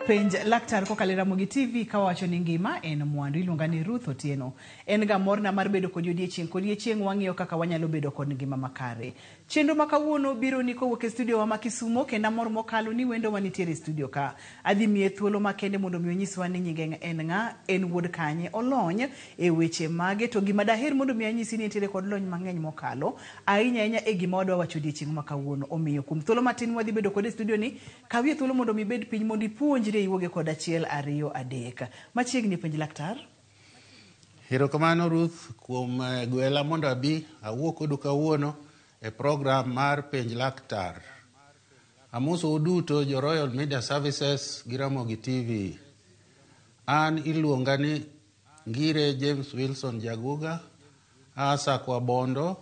Penj Laktar kokalo e Ramogi TV kawawacho ni ngima en mwandu. Iluonga ni Ruth Otieno. En ga morna mar bedo kodi odiechieng' kodiechieng' wang'iyo kaka wanyalo bedo kod ngima makare. Chenro ma kawuono biro ni kowuok e studio wa ma Kisumo kendo amor mokalo ni wendo wa nitiere e studio ka. Adhi miye thuolo makende mondo mi onyiswa ni nyinge en ng'a, en wuod kanye, olony e weche mage to gima daher mondo mi anyisi ni entiere kod lony mang'eny mokalo ahinya ahinya e gima wadwa wacho odiechieng' ma kawuono. Omiyo kuom thuolo matin mwadhi bedo kode e studio ni, kawie thuolo mondo mi ibed piny mondo ipuonjri iwuoge kod achiel ariyo adek. Machiegni penj laktar. Erokamano Ruth kuom gwela mondo abi awuo kodu kawuono e program mar Penj Laktar. Amosou duto jo Royal Media Services gi Ramogi TV. An iluonga ni Ngire James Wilson Jaguga, aa Sakwa Bondo,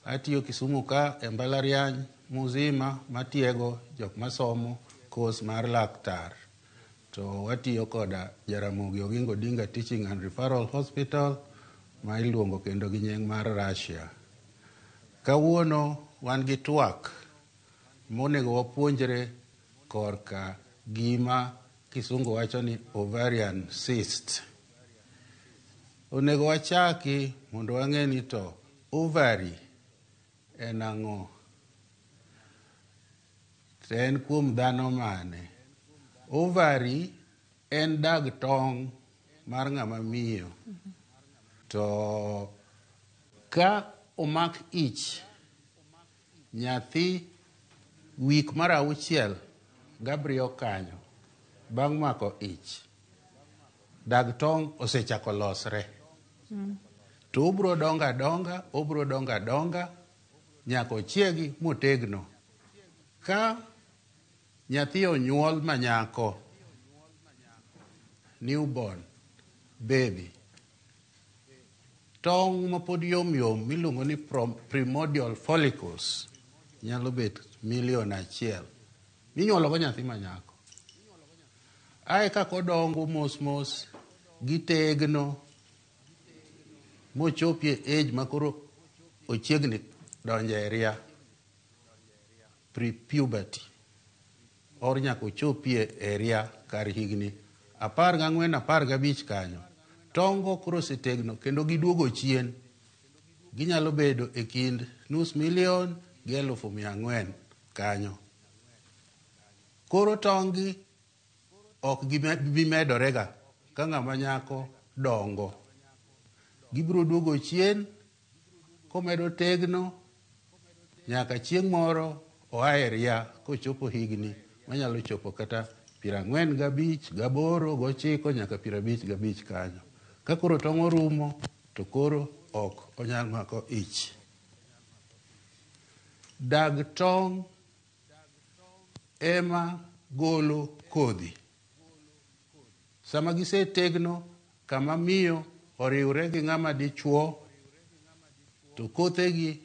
atiyo Kisumu ka e mbalariany muzima matiego jok masomo kos mar laktar. To watiyo koda Jaramogi Oginga Odinga Teaching and Referral Hospital ma iluongo kendo gi nying mar Russia. Kawuono wan gi twak monego wapuonjre korka gima kisungu wacho ni ovarian cyst. Onego wachaki mondo wang'e ni to ovary en ang'o? To en kuom dhano mane? Ovary en dag tong' mar ng'ama miyo. To ka omak ich, nyathi wik mar auchiel gabiriyo kanyo bang' mako ich, dag tong' osechako losre. To obro dongo adonga, obro dongo adonga nyaka ochiegi motegno. Ka nyathi onyuol manyako, newborn baby, tong' mapod yom yom miluongo ni primordial follicles nyalo bet milion achiel minyuolo go nyathi manyako. Ae kaka odongo mos mos gitegno mochopie age makoro ochiegni donjo e ria, pre-puberty, or nyaka ochopie e ria kar higni 14 15 kanyo. Tong' go koro osetegno kendo giduogo chien. Ginyalo bedo e kind nus milion gi 400,000 kanyo. Koro tong' gi ok gibi medorega ka ng'ama nyako dongo. Gibiro duogo chien komedo tegno nyaka chieng' moro oa e ria kochopo higni manyalo chopo kata 45, 8, 9 nyaka 55 kanyo. Ka koro tong' orumo to koro ok onyal mako ich. Dag tong' ema golo kodhi. Sama gisetegno kama miyo oriwre gi ng'ama dichuo to kothegi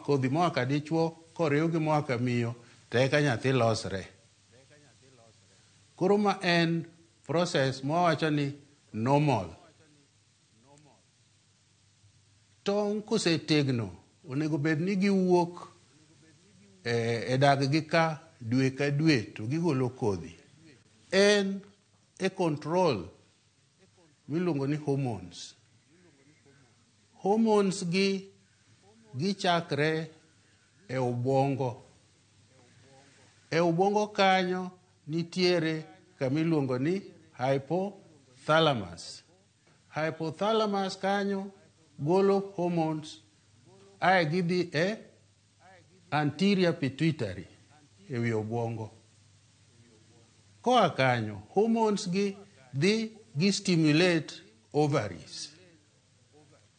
kodhi moa ka dichuo koriw gi moa ka miyo to eka nyathi losre. Koro ma en process mwawacho ni normal. Tong' kosetegno onego bed ni giwuok e dag gi ka dwe ka dwe to gigolo kodhi. En e control miluongo ni hormones. Hormones gi gichakre e obwongo. E obwongo kanyo nitiere kama iluongo ni hypothalamus. Hypothalamus kanyo golo hormones ae gidhi e anterior pituitary e wi obwongo. Koa kanyo, hormones gi dhi gi stimulate ovaries,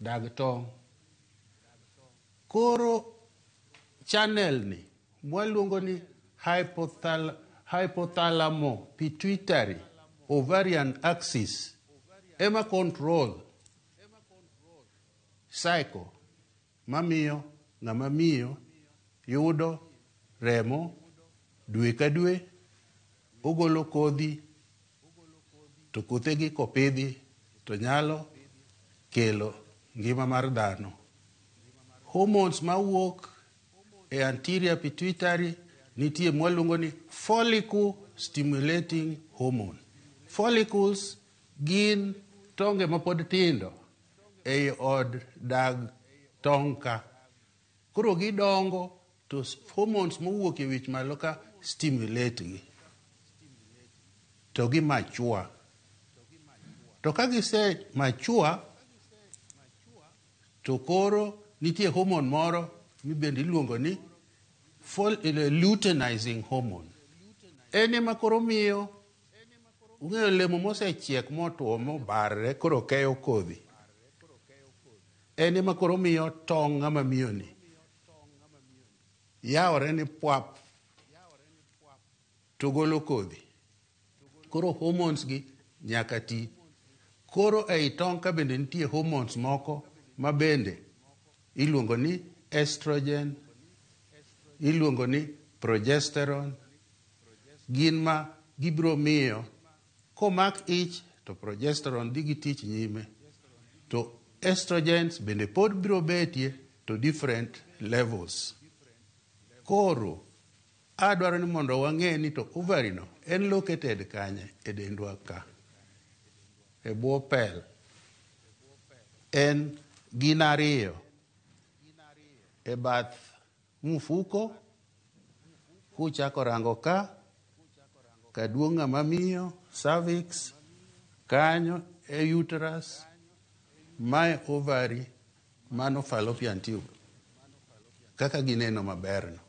dag tong'. Koro channel ni mwaluongo ni hypothalamo pituitary ovarian axis ema control cycle mamiyo ng'ama miyo yudo remo dwe ka dwe, ogolo kodhi to kothegi kopidhi to nyalo kelo ngima mar dhano. Hormones mawuok e anterior pituitary nitie mwaluongo ni follicle stimulating hormone. Follicles gin tonge mapod tindo ei od dag tong' ka. Koro gidongo to hormones mowuok e wich malo ka stimulate gi. To gi mature. To ka gise mature to koro nitie hormone moro mibende iluongo ni luteinizing hormone. En ema koro miyo ung'eyo olemo mosechiek motwo mobarre koro keyo kodhi. En ema koro miyo tong' ng'ama miyo ni yawore ni pwap to golo kodhi. Koro hormones gi nyaka ti. Koro ei tong' ka bende nitie hormones moko ma bende iluongo ni estrogen, iluongo ni progesterone, gin ma gibiro miyo komak ich to progesterone dhi gi tich nyime. To estrogens bende pod biro betie to different levels. Koro adwaro ni mondo wang'e ni to ovary no en located kanye e dendwa ka. E bwo pel. En gin ariyo. E bath mufuko kuchako rango ka kaduong' ng'ama miyo cervix kanyo e uterus mae ovary mano fallopian tube kaka gineno maber no.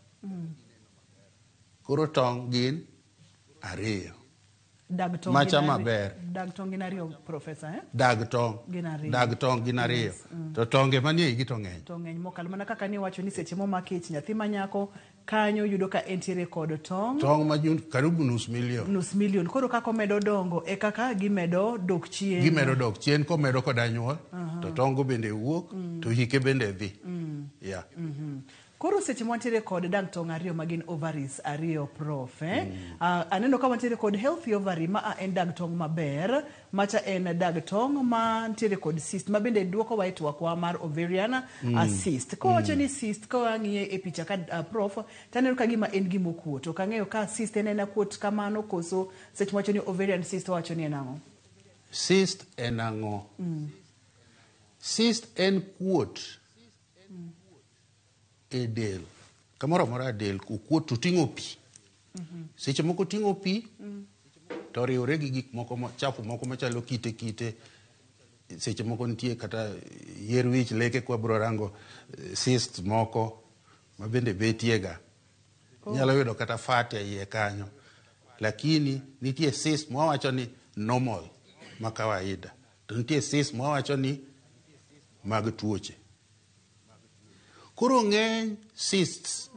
Koro tong' gin ariyo. Dag tong' Macha gin ariyo. maber. Dag tong' gin ariyo, Professor, eh? Dag tong'. Gin ariyo. Dag tong' gin ariyo. Yes, To tonge manie igi to ng'eny. To ng'eny mokalo. Mana kaka niwacho ni seche momak ich nyathi ma nyako kanyo yudo ka entiere kod tong' Tong' ma karibu nus million. nus million. Koro kaka omedo dongo e kaka gimedo dok chien. Gimedo dok chien komedo koda nyuol to tong'go bende wuok to hike bende dhi. Yeah. Koro seche mwantiere kod dag tong' ariyo ma gin ovaries ariyo prof, eh? Aneno ka wantiere kod healthy ovary ma a en dag tong' maber, macha en dag tong' ma ntiere kod cyst ma bende duoko wa e twakwa mar ovarian cyst. Kowacho ni cyst, ka wang'iye e picha ka prof, taneno ka gima en gima okuot. Ok ang'eyo ka cyst en ena kuot kamano koso seche mwacho ni ovarian cyst wacho ni en ang'o? Cyst en ang'o? Cyst en kuot e del. Kamoro amora e del okuot to ting'o pi. Seche moko ting'o pi to oriwore gi gik moko chafu moko machalo kite kite. Seche moko nitie kata yier wich leke kwa biro rango cyst moko ma bende betiega. Inyalo yudo kata fat e iye kanyo. Lakini nitie cyst mwawacho ni normal ma kawaida. To nitie cyst mwawacho ni mag tuoche. Koro ng'eny cysts.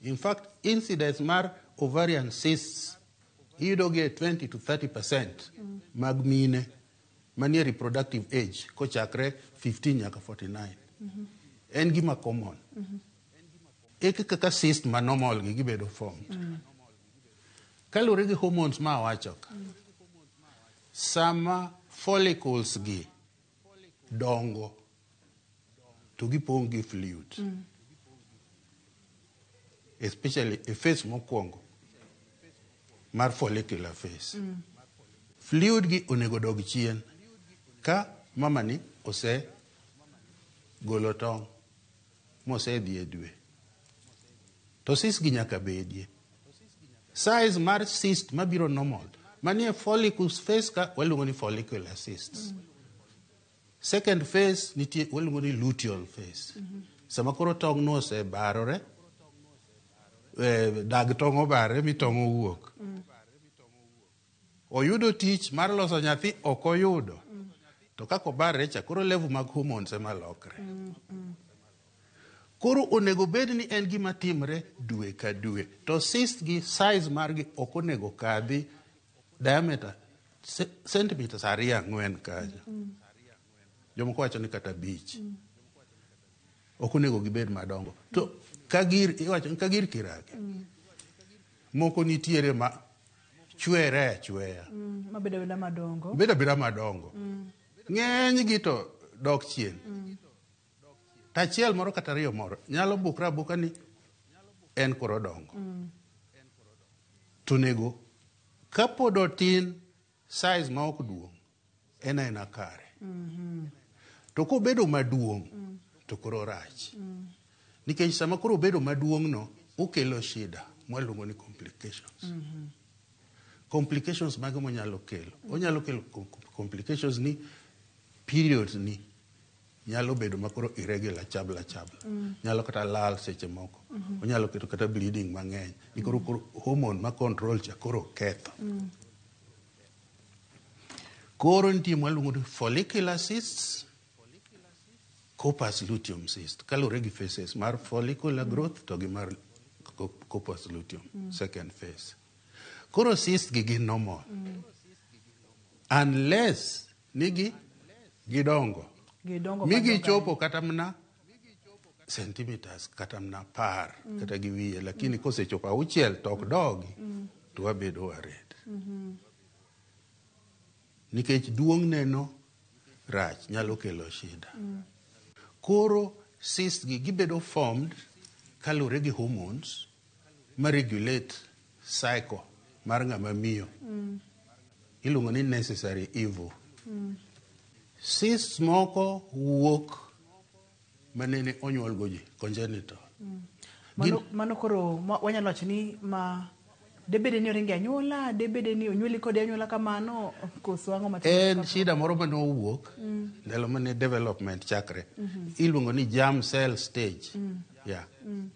In fact, incidence mar ovarian cysts iyudo gi e 20 to 30% mag mine manie reproductive age kochakre 15 nyaka 49. En gima common. Eke kaka cyst ma normal gi gibedo formed. Kaluwore gi hormones ma awacho ka, sama follicles gi dongo to gipong' gi fluid. Especially e phase mokwongo mar follicular phase. Fluid gi onego dog chien ka mama ni ose golo tong' mosedhi e dwe. To cyst gi nyaka bedie. Size mar cyst mabiro normal manie follicles phase ka waluongo ni follicular cysts. Second phase nitie waluongo ni luteal phase. Sama koro tong' no osebarore, dag tong' obarre mi tong' owuok. Oyudo tich mar loso nyathi ok oyudo. To kaka obarre cha koro level mag hormones ema lokre. Koro onego bed ni en gima timre dwe ka dwe. To cyst gi size margi ok onego kadhi diameter centimeters 2-4 kanyo. Jomoko wacho ni kata 5. Ok onego gibed madongo. To kagir, iwacho ni kagir kirage. Moko nitiere ma chwere achweya. Mabedo abeda madongo. Bedo abeda madongo. Ng'eny gi to dok chien. To achiel moro kata ariyo moro nyalo bukre abuka ni en koro dongo. To onego Kapod otin, size ma ok duong' en aena kare. To kobedo maduong' to koro rach. Nikech sama koro obedo maduong' no, okelo shida mwaluongo ni complications. Complications mage monyalo kelo? Onyalo kelo complications ni periods ni nyalo bedo makoro irregular chabla chabla. Nyalo kata lal seche moko. Onyalo keto kata bleeding mang'eny. Ni koro hormone ma control cha koro ketho. Koro nitie mwaluongo ni follicular cysts, corpus luteum cyst. Kaluwore gi phases mar follicular growth to gi mar corpus luteum, second phase. Koro cyst gi gin normal. Unless ni gi gidongo. Gidongo Mi madongo. gichopo kata mana centimeters kata mana 10 kata gi wiye, lakini kosechopo 6 to ok dogi, to wabedo worried. Nikech duong' neno rach nyalo kelo shida. Koro cyst gi gibedo formed kaluwore gi hormones ma regulate cycle mar ng'ama miyo. Iluongo ni necessary evil. Cysts moko wuok manene onyuol go ji, congenital. Mano koro wanyalo wacho ni ma debede ni oringe anyuola, debede ni onyuoli kode anyuola kamano, koso ang'o matimore? En shida moro mane owuok ndalo mane development chakre. Iluongo ni germ cell stage. Yeah.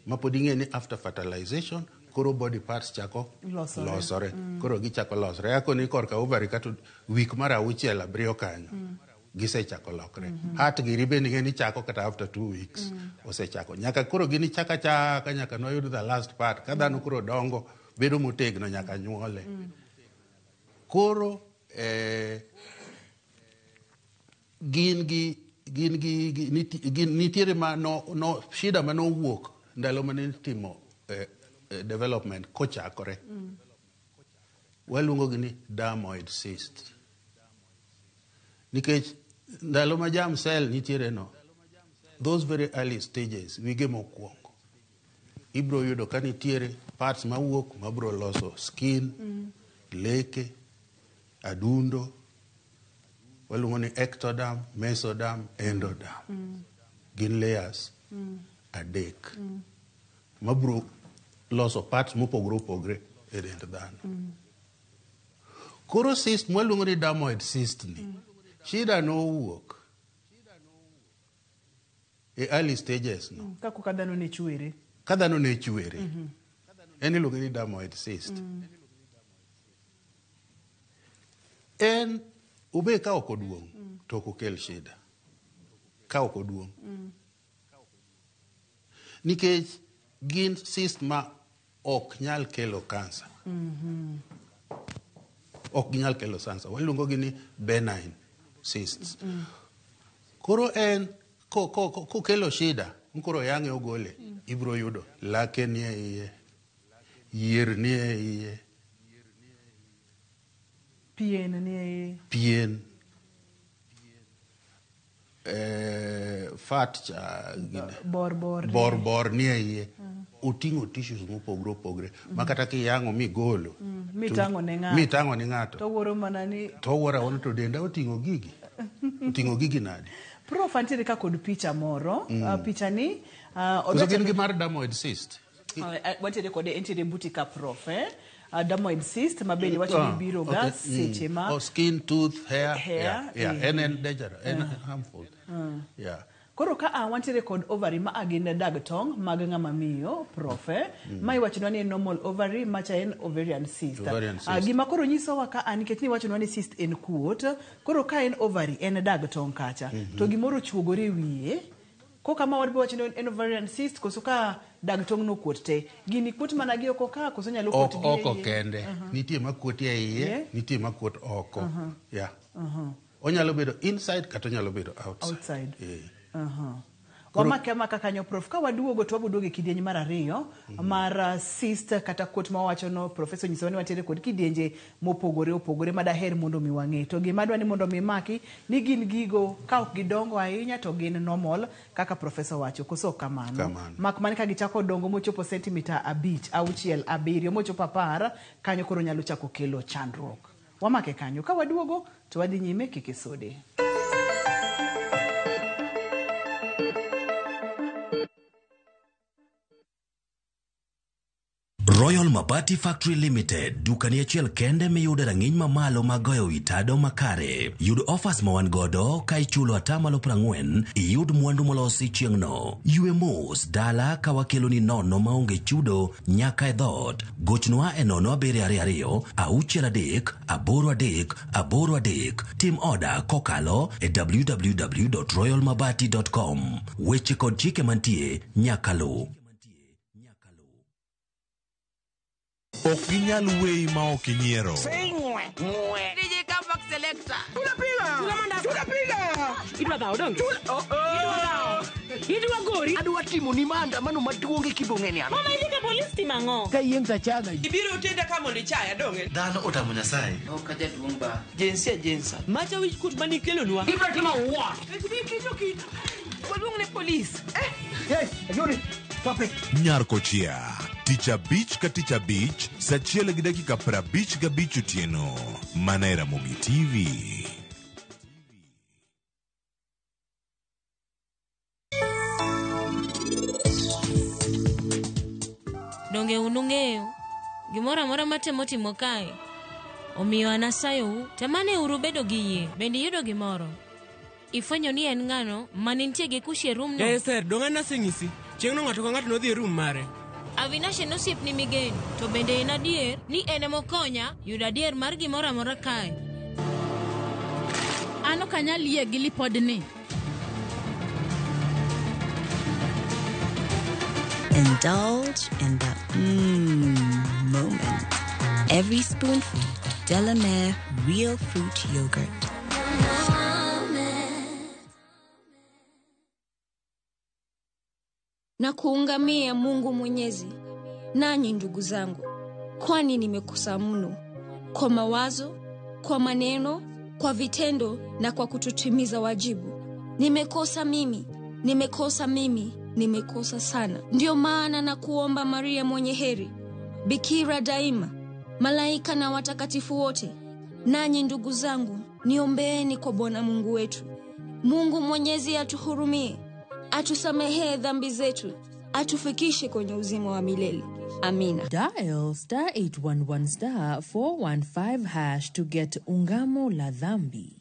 Ma pod ing'e ni after fertilization koro body parts chako losore. Losore. Koro gichako losore. Akoni korka ovary kata week mar 6 7 kanyo. Gisechako lokre. Heart giri bende ing'e ni chako kata after 2 weeks. Osechako. Nyaka koro gini chaka chaka nyaka noyud the last part. Ka dhano koro dongo bedo motegno nyaka nyuole. Koro gin gi gin gi gin nitiere ma no shida ma nowuok ndalo mane itimo development kochakore. Waluongo gi ni dermoid cyst. Nikech ndalo ma germ cell nitiere no, those very early stages, wige mokwongo, ibro yudo ka nitiere parts mawuok mabro loso skin, leke, adundo, waluongo ni ectoderm, mesoderm, endoderm. Gin layers 3 mabro loso parts mopogore opogore e dend dhano. Koro cyst mwaluongo ni dermoid cyst ni, shida nowuok e early stages no. Ka dhano ne chwere. Ka dhano ne chwere. En iluonge ni dermoid cyst. En ube ka ok oduong' to ok okel shida. Ka ok oduong'. Nikech gin cyst ma ok nyal kelo kansa. Ok ginyal kelo kansa. Waluongo gi ni benign cysts. Koro en kokelo shida, koro yang'e ogole, ibro yudo lake nie iye, yier nie iye, pien nie iye, pien, fat cha gine. Bor bor. Bor bor nie iye. Oting'o tissues mopogore opogore ma kata kiyang'o migolo mitang'o ne ng'ato. Mitang'o ne ng'ato. To wuoro mana ni to wuoro awuora to denda oting'o gigi. Oting'o gigi nade? Prof antiere ka kod picha moro. Picha ni Koso gin gi mar dermoid cyst. Wantiere kode, entiere buti ka prof, eh? Dermoid cyst ma bende wacho ni biro ga seche ma Oh, skin, tooth, hair. Hair, Yeah, yeah. En dangerous, en harmful. Yeah. Koro ka a wantiere kod ovary ma a gin dag tong' mag ng'ama miyo, prof, eh? Ma iwachonwa ni en normal ovary, macha en ovarian cyst. Ovarian cyst. Gima koro nyisowa ka a nikech ni iwachonwa ni cyst en kuot, koro ka en ovary en dag tong' kacha, to gimoro ochuogore e wiye, koka ma wadwa wacho ni en ovarian cyst, koso ka dag tong' no kuot te, gini kuot mana gi oko ka, koso nyalo kuot Ok gi e oko iye? kende. Nitie makuot e iye, nitie makuot oko. Yeah. Onyalo bedo inside kata onyalo bedo outside. Outside. Wamake amaka kanyo prof. Ka waduogo to waboduogo e kidieny mar ariyo mar cyst kata kuot ma wawachono. Profesa onyisowa ni wantiere kod kidienje mopogore opogore ma daher mondo mi wang'e. To gima adwa ni mondo mi maki ni gin gigo ka ok gidongo ahinya to gin normal kaka profesa owacho, koso ok kamano? Kamano. Mak mana ka gichako dongo mochopo sentimita 5, 6, 7 mochopo 10, kanyo koro nyalo chako kelo chandruok. Wamake kanyo. Ka waduogo to wadhi nyime kik isudi. Royal Mabati Factory Limited, dukani achiel kende miyude rang'iny mamalo mag goyo wi tado makare. Yud offers ma wan godo ka ichulo 40% iyud mwandu molosi chieng'no. Ywe mos dala ka wakeloni nono maonge chudo nyaka e dhoot. Gochnwa e 0722 63 83 83. Tim oda kokalo e www.royalmabati.com. Weche kod chike mantie nyaka luw. Ok ginyal weyi ma ok inyiero. DJ Comeback Selector. Idwa dhawo donge? Idwa dhawo. Idwa gori. Adwa timoni maandamano maduong' e kibong'e ni an. Mama idhi ka polis timo ang'o? Ka yieng' tachaga. Ibiro tenda ka mondo ichaya donge? Dhano otamo Nyasaye. Ok ajaduong' ba. Jinsia jinsa. Macha wich kuot manikelonwa. Ibiro timo what? Waluong ne polis. Hey, Ayuri, stop it. Nyar Kochia. Tich abich ka tich abich, sa achiel gi dakika 55 otieno. Mana e Ramogi TV. Donge un ung'eyo gimoro amora matemo timo kae? Omiyo an asayou, temane uru bedo gi yie. Bende iyudo gimoro? Ifwenyo ni en ng'ano mane nitie gi kushi e room no? Yaye ser, dong' an aseng'isi. Chieng'no ng'ato ka ng'ato nodhi e room mare. Avinash en osiepni migeno, to bende en adier ni en emokonya yudo adier mar gimoro amora kae. An ok anyal yie gi lipodni. Indulge in the moment. Every spoonful of Delamere Real Fruit Yogurt. Na kuungamia Mungu Mwenyezi, nanyi ndugu zangu, kwani nimekosa mno kwa mawazo, kwa maneno, kwa vitendo na kwa kutotimiza wajibu. Nimekosa mimi, nimekosa mimi, nimekosa sana. Ndio maana na kuomba Maria mwenye heri, Bikira daima, malaika na watakatifu wote, nanyi ndugu zangu, niombeeni kwa Bwana Mungu wetu. Mungu Mwenyezi atuhurumie, atusamehee dhambi zetu, atufikishe kwenye uzima wa milele. Amina. Dial star 811 star 415 hash to get Ungamo la Dhambi.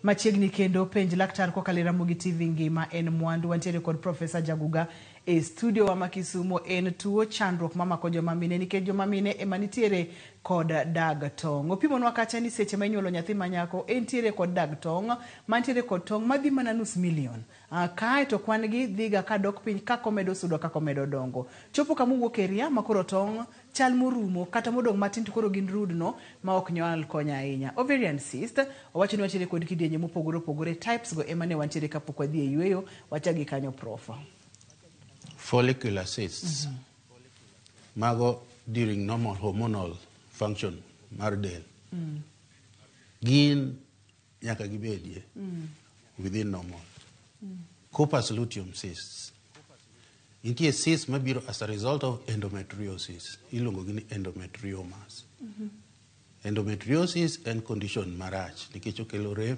Machiegni kendo penj laktar kokalo e Ramogi TV ngima en mwandu. Wantiere kod Profesa Jaguga e studio wa ma Kisumo. En tuo chandruok mamako joma mine nikech joma mine ema nitiere kod dag tong'. Opimonwa kacha ni seche ma inyuolo nyathi ma nyako entiere kod dag tong' mantiere kod tong' madhi mana nus milion. Kae to kwan gi dhiga kadok piny kaka omedo sudo kaka omedo dongo. Chopo kama owuok e ria ma koro tong' chal morumo kata modong' matin to koro gin rudno ma ok nyal konyo ahinya. Ovarian cyst owacho ni wantiere kod kidienje mopogore opogore, types go ema ne wantiere kapok wadhi e yweyo. Wachak gi kanyo prof. Follicular cysts. Mago during normal hormonal function mar del. Gin nyaka gibedie within normal. Corpus luteum cysts. Nitie cysts mabiro as a result of endometriosis. Iluongo gi ni endometriomas. Endometriosis en condition marach nikech okelo rem.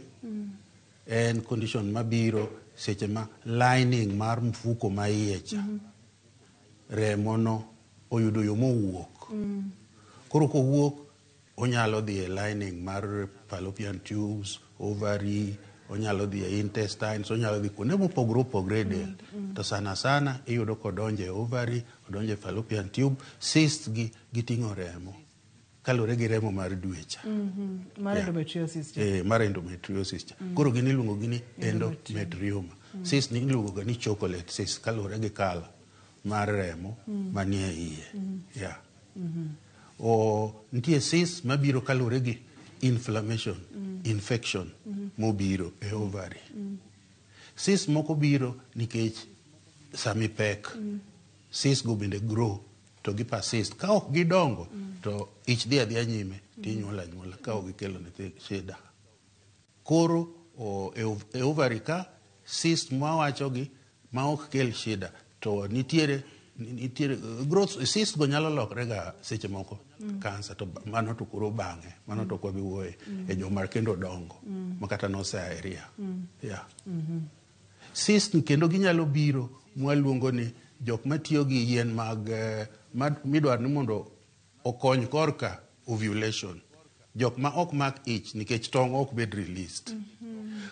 En condition mabiro seche ma lining mar mfuko ma iye cha. Remo no oyudo yo mowuok. Koro kowuok onyalo dhi e lining mar fallopian tubes, ovary, onyalo dhi e intestines, onyalo dhi kuonde mopogore opogore e del. To sana sana iyudo kodonjo e ovary, odonjo e fallopian tube, cysts gi giting'o remo. Kaluwore gi remo mar dwe cha. Mar endometriosis cha. Mar endometriosis cha. Koro gin iluongo gi ni endometrioma. Cyst ni iluongo ga ni chocolate cyst kaluwore gi colour mar remo manie iye. Yeah. O nitie cysts mabiro kaluwore gi inflammation, infection mobiro e ovary. Cysts moko biro nikech sami pek. Cysts go bende grow to gi persist. Ka ok gidongo to ich dhi adhiya nyime tinyuolo anyuola ka ok gikelo nyithi shida. Koro e ovary ka cyst mwawacho gi ma ok kel shida to nitiere growth cyst go nyalo lokre ga seche moko cancer to mano to koro bang'e mano to ok wabi wuoye e joma kendo dongo ma kata nosea e ria. Yeah. Cyst kendo ginyalo biro mwaluongo ni jok matiyo gi yien mag midwaro ni mondo okony korka ovulation. Jok ma ok mak ich nikech tong' ok bed released.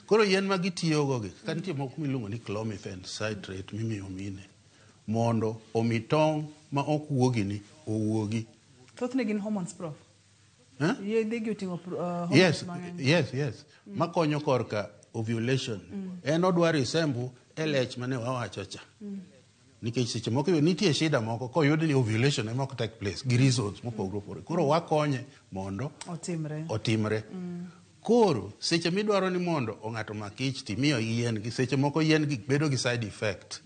Koro yien ma gitiyogo gi kaka nitie moko miluongo ni clomiphene citrate mimiyo mine mondo omi tong' ma ok wuogi ni owuogi. Thothne gin hormones, prof. Huh? Yedhe gi oting'o hormones Yes, mang'eny. yes. Makonyo korka ovulation. En odwa resemble LH mane wawacho cha. Nikech seche moko nitie shida moko koyud ni ovulation ema ok take place gi reasons mopogore opogore. Koro wakonye mondo otimre. Koro seche midwaro ni mondo ng'ato mak ich timiyo yien gi seche moko yien gi bedo gi side effect.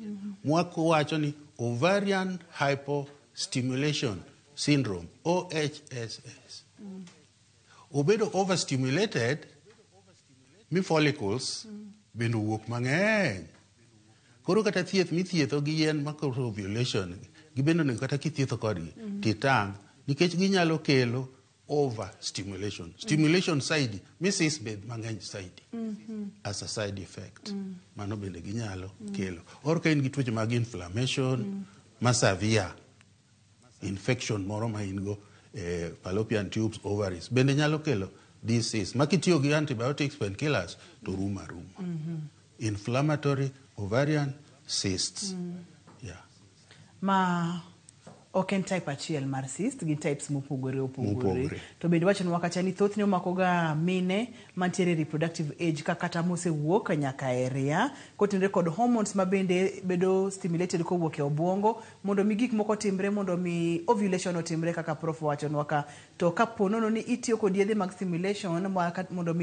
Mwawacho ni ovarian hypostimulation syndrome, OHSS. Obedo overstimulated mi follicles bende owuok mang'eny. Koro kata thieth mithietho gi yien makoro ovulation gi bende onego kata kithietho kodgi titang' nikech ginyalo kelo overstimulation. Stimulation saidi mi cysts bed mang'eny saidi as a side effect. Mano bende ginyalo kelo. Or ka in gi tuoche mag inflammation ma severe infection moro ma in go fallopian tubes, ovaries bende nyalo kelo disease. Ma kitiyo gi antibiotics, painkillers to rumo aruma. Inflammatory ovarian cysts. Yeah. Ma ok en type achiel mar cyst, gin types mopogore opogore. To bende wachonwa kacha ni thothne omako ga mine mantiere reproductive age ka kata mosewuok nyaka e ria, kotenore kod hormones ma bende bedo stimulated kowuok e obuongo mondo mi gik moko timre, mondo mi ovulation otimre kaka prof wachonwa ka. To kapo nono ni itiyo kod yedhe mag stimulation mondo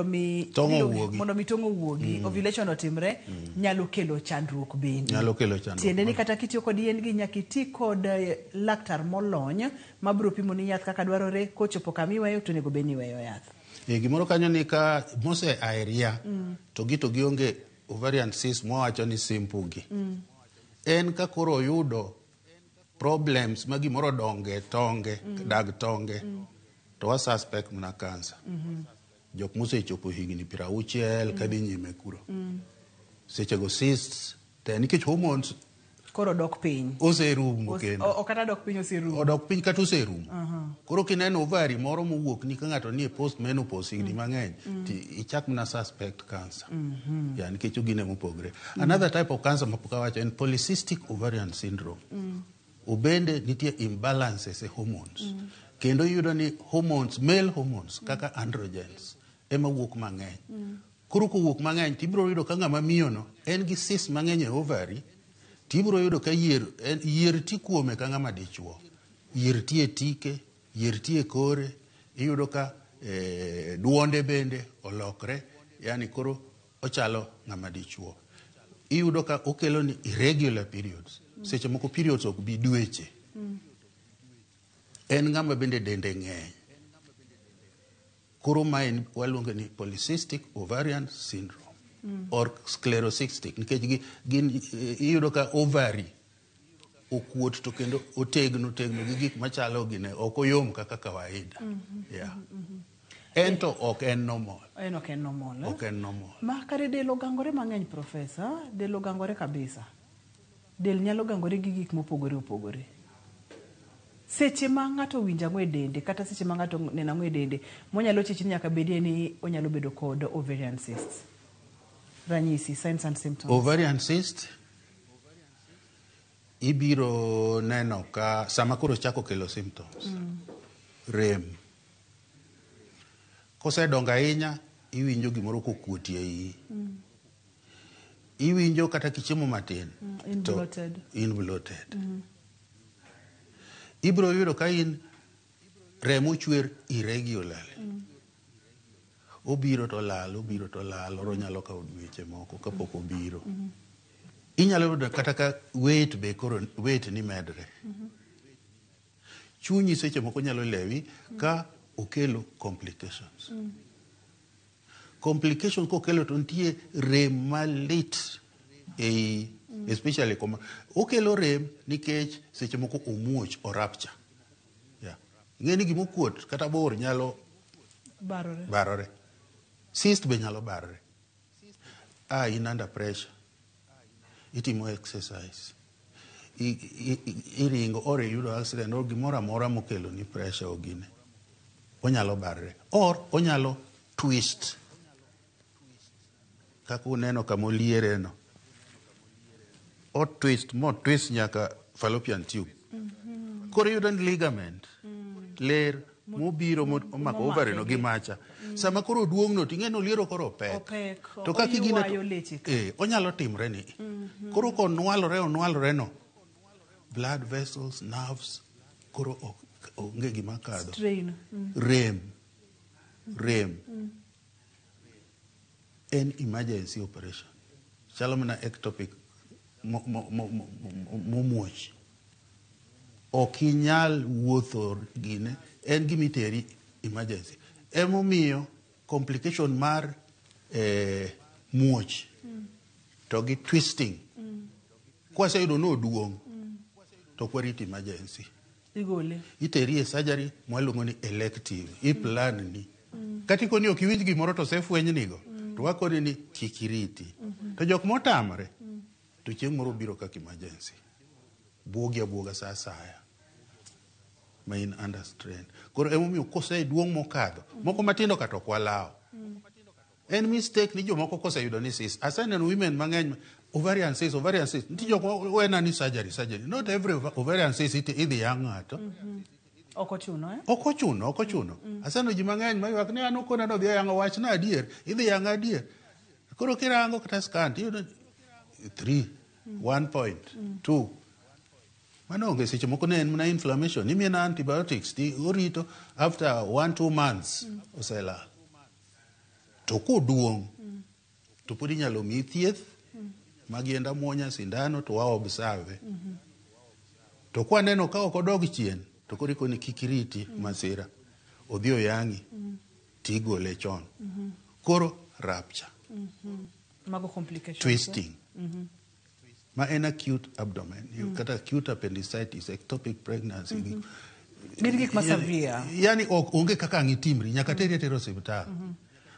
mi tong' owuogi, mondo mi tong' owuogi, ovulation otimre, nyalo kelo chandruok bende. Nyalo kelo chandruok. Tiende ni kata kitiyo kod yien gi nyaka iti kod laktar molony mabiro pimo ni yath kaka dwarore, kochopo kama iweyo to onego bed ni iweyo yath. Gimoro kanyo ni ka mose aeria to gi to gionge ovarian cyst mwawacho ni simple gi. En ka koro oyudo problems ma gimoro donge tonge, dag tonge, to wa suspect mana cancer. Jok mosechopo higni 60 kadhi nyime kuro. Sechego cysts te nikech hormones koro dok piny. Oserumo kendo. O kata dok piny oserumo. Odok piny kata oserumo. Koro kineno ovary moro mowuok ni ka ng'ato nie post menopause higni mang'eny, ti ichak mana suspect cancer. Ya nikech ogine mopogre. Another type of cancer mapok awacho en polycystic ovarian syndrome. Obende nitie imbalances e hormones. Kendo iyudo ni hormones, male hormones kaka androgens ema wuok mang'eny. Koro kowuok mang'eny tibiro yudo ka ng'ama miyo no en gi cyst mang'eny e ovary, tibiro yudo ka yier ti kuome ka ng'ama dichuo. Yier ti e tike, yier ti e kore, iyudo ka duonde bende olokre, yani koro ochalo ng'ama dichuo. Iyudo ka okelo ni irregular periods. Seche moko periods ok bi dweche. En ng'ama bende dende ng'eny. Koro ma en waluongo ni polycystic ovarian syndrome or sclerocystic nikech gin iyudo ka ovary okuot to kendo otegno tegno gi gik machalo gine ok oyom kaka kawaida. Yeah. En to ok en normal. En ok en normal. Ok en normal. Ma kare del ogangore mang'eny, professor, del ogangore kabisa. Del nyalo gangore gi gik mopogore opogore. Seche ma ng'ato winjo ang'o e dende kata seche ma ng'ato neno ang'o e dende monyalo chich ni nyaka bedie ni onyalo bedo kod ovarian cysts. Ranyisi, signs and symptoms. Ovarian cyst ibiro neno ka sama koro chako kelo symptoms. Rem. Kosedongo ahinya iwinjo gimoro kokuoti e iyi. Iwinjo kata kichiemo matin. In bloated. In bloated. Ibiro yudo ka in remo chwer irregularly. Obiro to lal, obiro to lal, oro nyalo kawo dweche moko kapok obiro. Inyalo yudo kata ka weight be koro weight ni medre. Chunyi seche moko nyalo lewi ka okelo complications. Complication kokelo to nitie rem malit ei especially koma okelo rem nikech seche moko omuoch o rupture. Yeah. Ing'e ni gimokuot kata bor nyalo Barore. barore. Cyst be nyalo barore. Ah, in under pressure. Itimo exercise. Iringo or iyudo accident or gimoro amora mokelo ni pressure ogine. Onyalo barore. Or onyalo twist. Kaka uneno kama oliere no. O twist mo twist nyaka fallopian tube. Koro iyudo ni ligament ler mobiro omako ovary no gi macha. Sama koro oduong' no ting'e ni oliero koro opek. Opek. To kaka igine Oywayo leche ka. Onyalo timre ni. Koro konwalore onwalore no, blood vessels, nerves, koro onge gima kadho. Strain. Rem. Rem. En emergency operation. Chalo mana ectopic momuoch. Ok inyal wuotho gine, en gimiteri emergency. Emomiyo complication mar muoch to gi twisting. Kwaseyudo ni oduong', to ok warit emergency. Igole. Iteri e surgery mwaluongo ni elective. I plan ni. Kata ikoni ok iwinj gimoro to osefwenynigo, to wakoni ni kik iriti. To jok motamre, to chieng' moro biro kaka emergency. Buogi abuoga sa asaya. Ma in under strain. Koro emomiyo koseduong' mokadho, moko matindo kata ok walawo. En mistake ni jomoko koseyudo ni cyst. Aseneno women mang'eny ovarian cyst, ovarian cyst. Nitie jok ma wena ni surgery, surgery. Not every ovarian cyst idhi yang' ng'ato. Ok ochuno, eh? Ok ochuno, ok ochuno. Aseneno ji mang'eny maywak ni an okona ni odhi oyang'o wachna adier, idhi yang'a adier. Koro kirango kata scan tiyudo 3, 1 point, 2. Mano onge seche moko ne en mana inflammation. Imiye na antibiotics ti orito after 1-2 months oselal. To koduong' to pod inyalo miyi thieth mag yiend amuonya, sindano to wa observe. To kwaneno ka ok odog chien to koro ikoni kik iriti masira. Odhi oyang'i tigole chon. Koro rupture. Mago complications. Twisting. Ma en acute abdomen, kata acute appendicitis, ectopic pregnancy. Gin gik ma severe. Yani ok onge kaka ang' itimri, nyaka teri atera osiptal.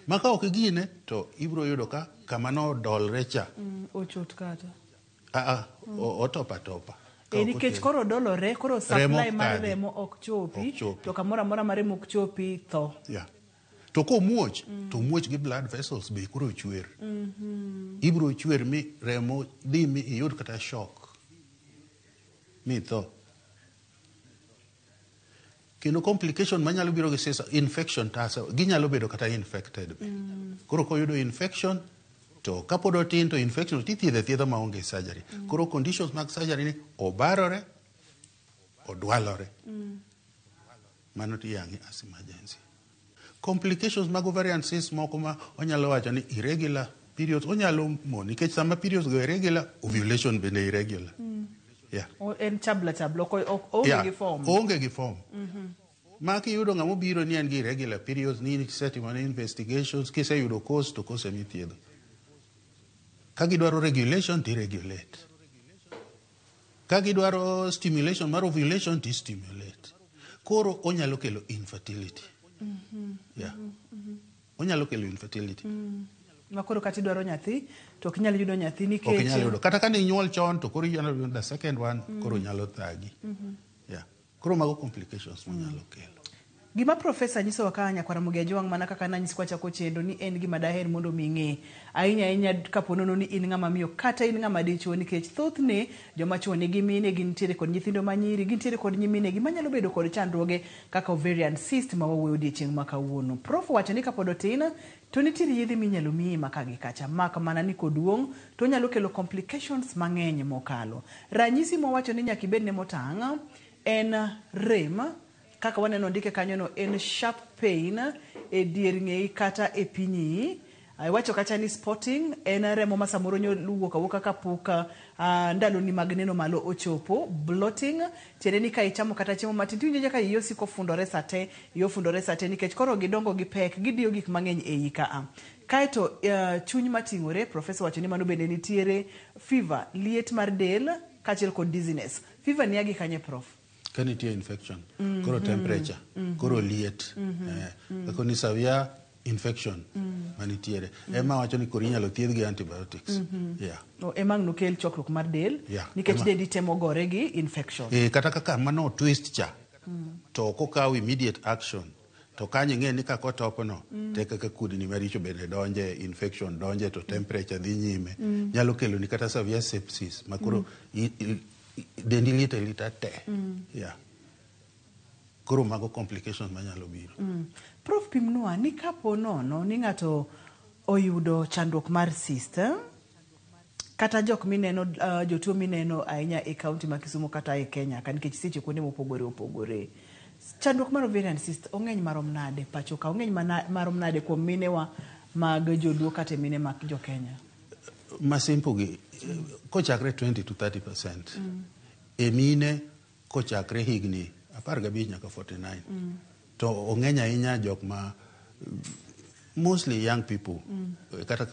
Ma ka ok igine to ibiro yudo ka kama nodolre cha. Ochot kata. Otopa topa. Nikech koro dolore, koro supply mar remo ok chopi, to kamoro amora ma remo ok chopi tho. Yeah. To komuoch, to muoch gi blood vessels be koro chwer. Ibiro chwer mi remo dhi mi iyud kata shock. Mi tho. Kendo complication manyalo biro gi cyst, infection tasa, ginyalo bedo kata infected be. Koro koyudo infection, to kapod otin to infection tithiedhe thiedha maonge surgery. Koro conditions mag surgery ni obarore, odwalore. Mano tiyang'e as emergency. Complications mag ovarian cyst moko ma onyalo wacho ni irregular periods, onyalo mo nikech sama periods go irregular, ovulation bende irregular. Yeah. En chabla chabla, ok onge gi form. Onge gi form. Ma kiyudo ng'ama obiro ni en gi irregular periods, ni isetimo ne investigations, kiseyudo cause to cause emithiedho. Ka gidwaro regulation to iregulate. Ka gidwaro stimulation mar ovulation to stimulate. Koro onyalo kelo infertility. Yeah. Onyalo kelo infertility. Ma koro kata idwaro nyathi to ok inyal yudo nyathi nikech ok inyal yudo. Kata ka ne inyuol chon to koro inyalo yudo the second one, koro nyalo thagi. Yeah. Koro mago complications monyalo kelo. Gima profesa nyisowa ka nyakwar Ramogi Ajwang' mana kaka nanyisi kwachako chendo ni en gima daher mondo mi ing'e. Ahinya ahinya kapo nono ni in ng'ama miyo kata in ng'ama dichuo nikech thothne joma chuo nigi mine, gintiere kod nyithindo manyiri, gintiere kod nyiminegi manyalo bedo kod chandruoge kaka ovarian cyst ma wawuoyo odiechieng' ma kawuono. Prof owacho ni kapod otin to nitiere yedhe minyalo miyi maka gi kacha, mak mana ni koduong' to onyalo kelo complications mang'eny mokalo. Ranyisi mowacho ni nyaka ibed ne motang' en rem kaka waneno ndike kanyono en sharp pain e dier ng'eyi kata e pinyi. Iwacho kacha ni spotting en remo ma samoro nyalo wuok awuoka kapok ndaloni mag neno malo ochopo. Bloating tiende ni ka ichamo kata chiemo matin tiwinjo ka iyi osiko fundore sate, iyi ofundore sate nikech koro gidongo gi pek, gidiyo gik mang'eny e iyi ka. Kaeto chuny mating'ore, professor wacho ni mano bende nitiere fever, liet mar del kaachiel kod dizziness. Fever ni gi kanye, prof? Ka nitie infection, koro temperature, koro liet, kako ni severe infection manitiere ema wacho ni koro inyalo thiedh gi antibiotics. Yeah. Ema ang' nokel chokruok mar del nikech dendi temo gore gi infection. Kata kaka mano twist cha to ok okaw immediate action to kanyo ing'e ni kaka otopno te kaka kudni maricho bende donje, infection donje, to temperature dhi nyime, nyalo kelo ni kata severe sepsis ma koro dendi liet alita te. Yeah. Koro mago complications manyalo biro. Prof, pimnwa ni kapo nono ni ng'ato oyudo chandruok mar cyst, kata jok mineno, jotuo mineno ahinya e kaunti ma Kisumu kata e Kenya ka, nikech seche kuonde mopogore opogore, chandruok mar ovarian cyst ong'eny marom nade pacho ka, ong'eny marom nade kuom minewa mag joluo kata mine mag jo Kenya? Ma simple gi kochakre 20 to 30% e mine kochakre higni 15 nyaka 49. To ong'eny ahinya jok ma mostly young people, kata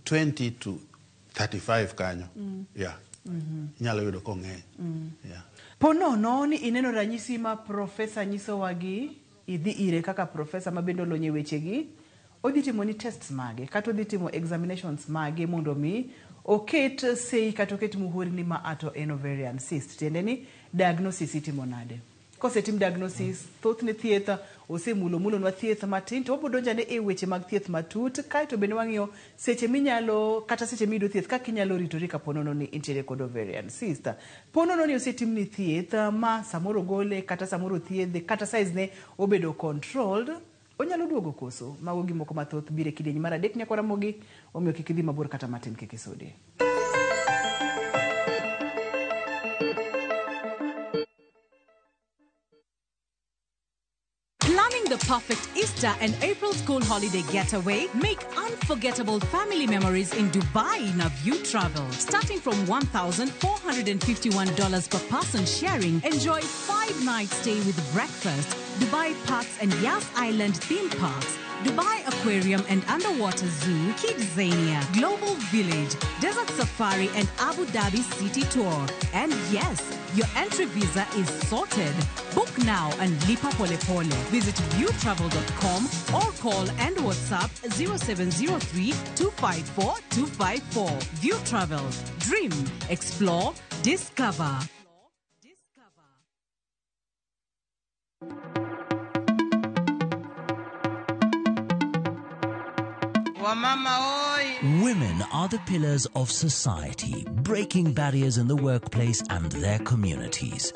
20 to 35 kanyo. Yeah. Inyalo yudo kong'eny. Yeah. Po nono ni ineno ranyisi ma profesa nyisowagi, idhi ire kaka profesa ma bende olony e wechegi, odhi timo ni tests mage kata odhi timo examinations mage mondo mi oket sei kata oket muhuri ni ma ato en ovarian cyst, tiende ni diagnosis itimo nade? Kosetim diagnosis, thothne thieth osemulo mulonwa thieth matin, to wabiro donjane e weche mag thieth matut, kaeto bende wang'iyo seche minyalo kata seche miyudo thieth kaka inyalo ritori kapo nono ni intiere kod ovarian cyst. Po nono ni osetimni thieth ma samoro gole kata samoro thiedhe kata size ne obedo controlled, onyalo duogo koso? Mago gimoko mathoth biro e kidieny mar adek nyakwa Ramogi, omiyo kik idhi mabor kata matin, kik isudi. Planning the perfect Easter and April school holiday getaway? Make unforgettable family memories in Dubai in a View Travel. Starting from $1,451 per person sharing, enjoy 5-night stay with breakfast, Dubai Parks and Yas Island theme parks, Dubai Aquarium and Underwater Zoo, Kidzania, Global Village, Desert Safari and Abu Dhabi City Tour. And yes, your entry visa is sorted. Book now and lipa pole pole. Visit viewtravel.com or call and WhatsApp 0703 254 254. View Travel. Dream, explore, discover. Women are the pillars of society, breaking barriers in the workplace and their communities.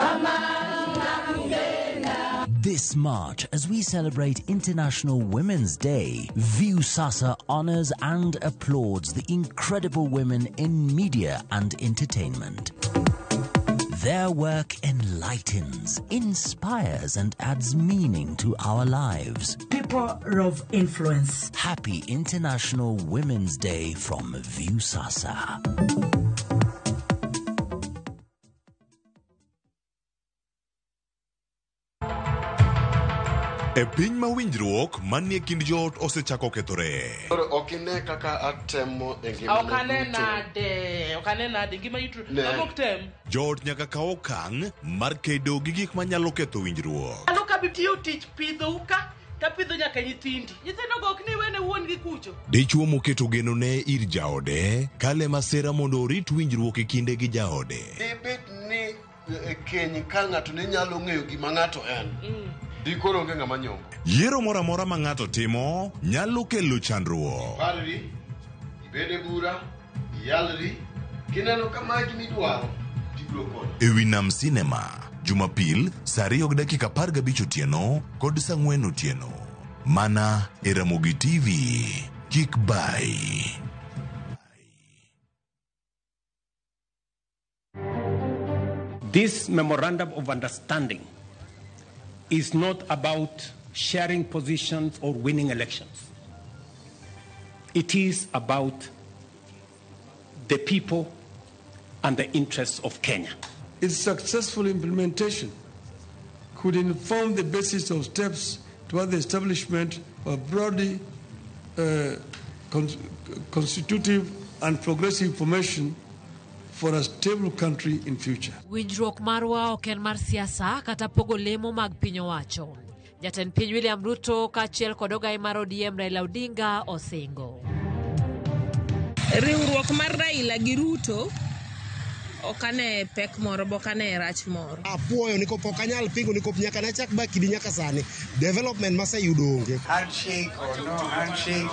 This March, as we celebrate International Women's Day, Viusasa honors and applauds the incredible women in media and entertainment. Their work enlightens, inspires, and adds meaning to our lives. People of influence. Happy International Women's Day from Viusasa. E piny ma winjruok manie kind joot osechako kethore. Koro ok ine kaka atemo e ngimana Ok ane duto. nade, ok ane nade, ngima yutro. Ne. Mano ok tem. Joot nyaka kaw okang' mar kedo gi gik manyalo ketho winjruok. Ano ka bitiyo tich pidhou ka, tapidho nyaka nyithindi. Nyithindo go ok ni wene wuon gi kucho. Dichwo moketo genone ir jaode kale masira mondo orit winjruok e kinde gi jaode. Dibed ni e keny ka ng'ato ne nyalo ng'eyo gima ng'ato en. Dikoro onge ng'ama nyombo. Yiero moro amora ma ng'ato timo nyalo kelo chandruok. Iparri, ibed e bura, iyalri, kineno ka mae gima idwaro, tibiro konyo. E wi Nam Cinema, Jumapil saa 2:15 otieno kod saa 4 otieno. Mana e Ramogi TV. Kik bai. This memorandum of understanding is not about sharing positions or winning elections. It is about the people and the interests of Kenya. Its successful implementation could inform the basis of steps toward the establishment of broadly constitutive and progressive formation for a stable country in future. Winjruok marwa ok en mar siasa kata pogo lemo mag piny owacho. Jatend piny William Ruto kaachiel kod ogai mar ODM Raila Odinga osingo. Riwruok mar Raila gi Ruto ok ane pek moro be ok ane rach moro. Apuoyo nikop ok anyal pingo nikop nyaka nachak ba kidi nyaka sani development maseyudo onge. Handshake or no handshake,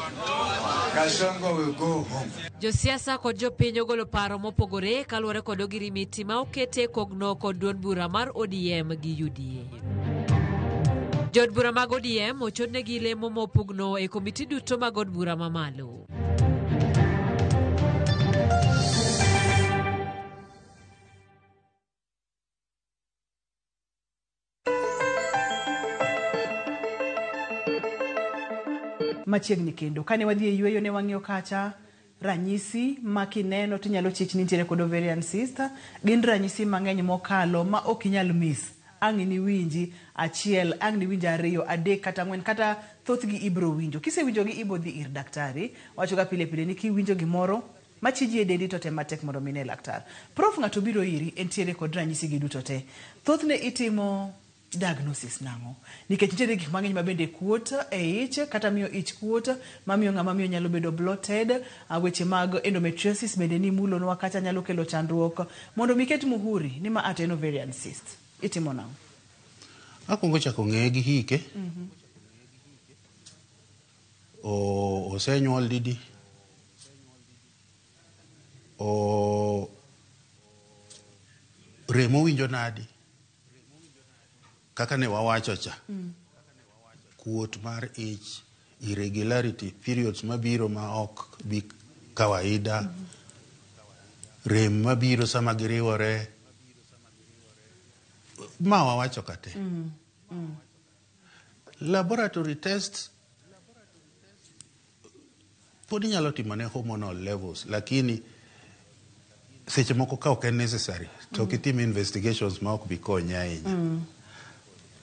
Kasongo will go home. Josiasa kod jopiny ogolo paro mopogore kaluwore kod ogirimiti ma okete kogno kod duond bura mar ODM gi UDA. Jood bura mag ODM ochodnegi lemo mopugno e komiti duto mag od bura mamalo. Machiegni kendo kane wadhi e yweyo ne wang'iyo kacha ranyisi ma kineno tinyalo chich ni nitiere kod ovarian cyst. Gin ranyisi mang'eny mokalo ma ok inyal miss. Ang' iniwinji achiel, ang' niwinj ariyo, adek kata ang'wen kata thothgi ibro winjo. Kisewinjogi ibo dhi ir daktari. Wachoga pile pile ni kiwinjo gimoro machiji e dendi to tem matek mondo mi ine laktar. Prof, ng'ato biro iri entiere kod ranyisi gi duto te. Thothne itimo diagnosis nang'o? Nikech nitiere gik mang'eny ma bende kuot e ich kata miyo ich kuot, mamiyo ng'ama miyo nyalo bedo bloated, weche mag endometriosis bende ni mulonwa kacha nyalo kelo chandruok. Mondo mi ket muhuri ni ma a to en ovarian cyst. Itimo nang'o? Akwongo chako ng'eye gi hike. Osenyuol didi? Rem owinjo nadi? Kaka ne wawacho cha. Kuot mar ich, irregularity, periods mabiro ma ok bi kawaida, rem mabiro sama giriwore, ma wawacho kate. Laboratory tests pod inyalo timo ne hormonal levels, lakini seche moko ka ok en necessary to ok itim investigations ma ok bi konyi ahinya.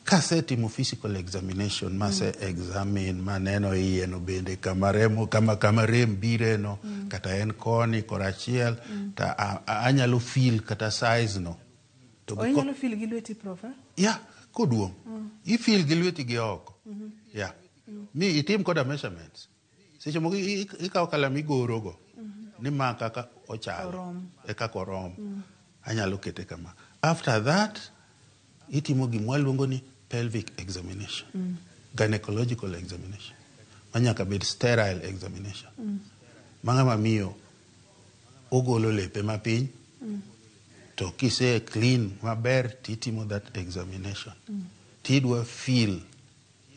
Kasetimo physical examination mase examine maneno iye no bende kama remo kama rem bire no, kata en koni korachiel, ta anyalo feel kata size no. To inyalo feel gi lweti, prof? Yeah, koduong'. I feel gi lweti gi oko. Yeah. Mi itim koda measurements. Seche moko ikawo kalam igorogo ni ma kaka ochalo e kaka orom. Anyalo kete kama. After that itimo gima waluongo ni pelvic examination. Gynecological examination. Manyaka bed sterile examination. Ma ng'ama miyo ogolo lepe mapiny to kise clean maber titimo that examination. Tidwa feel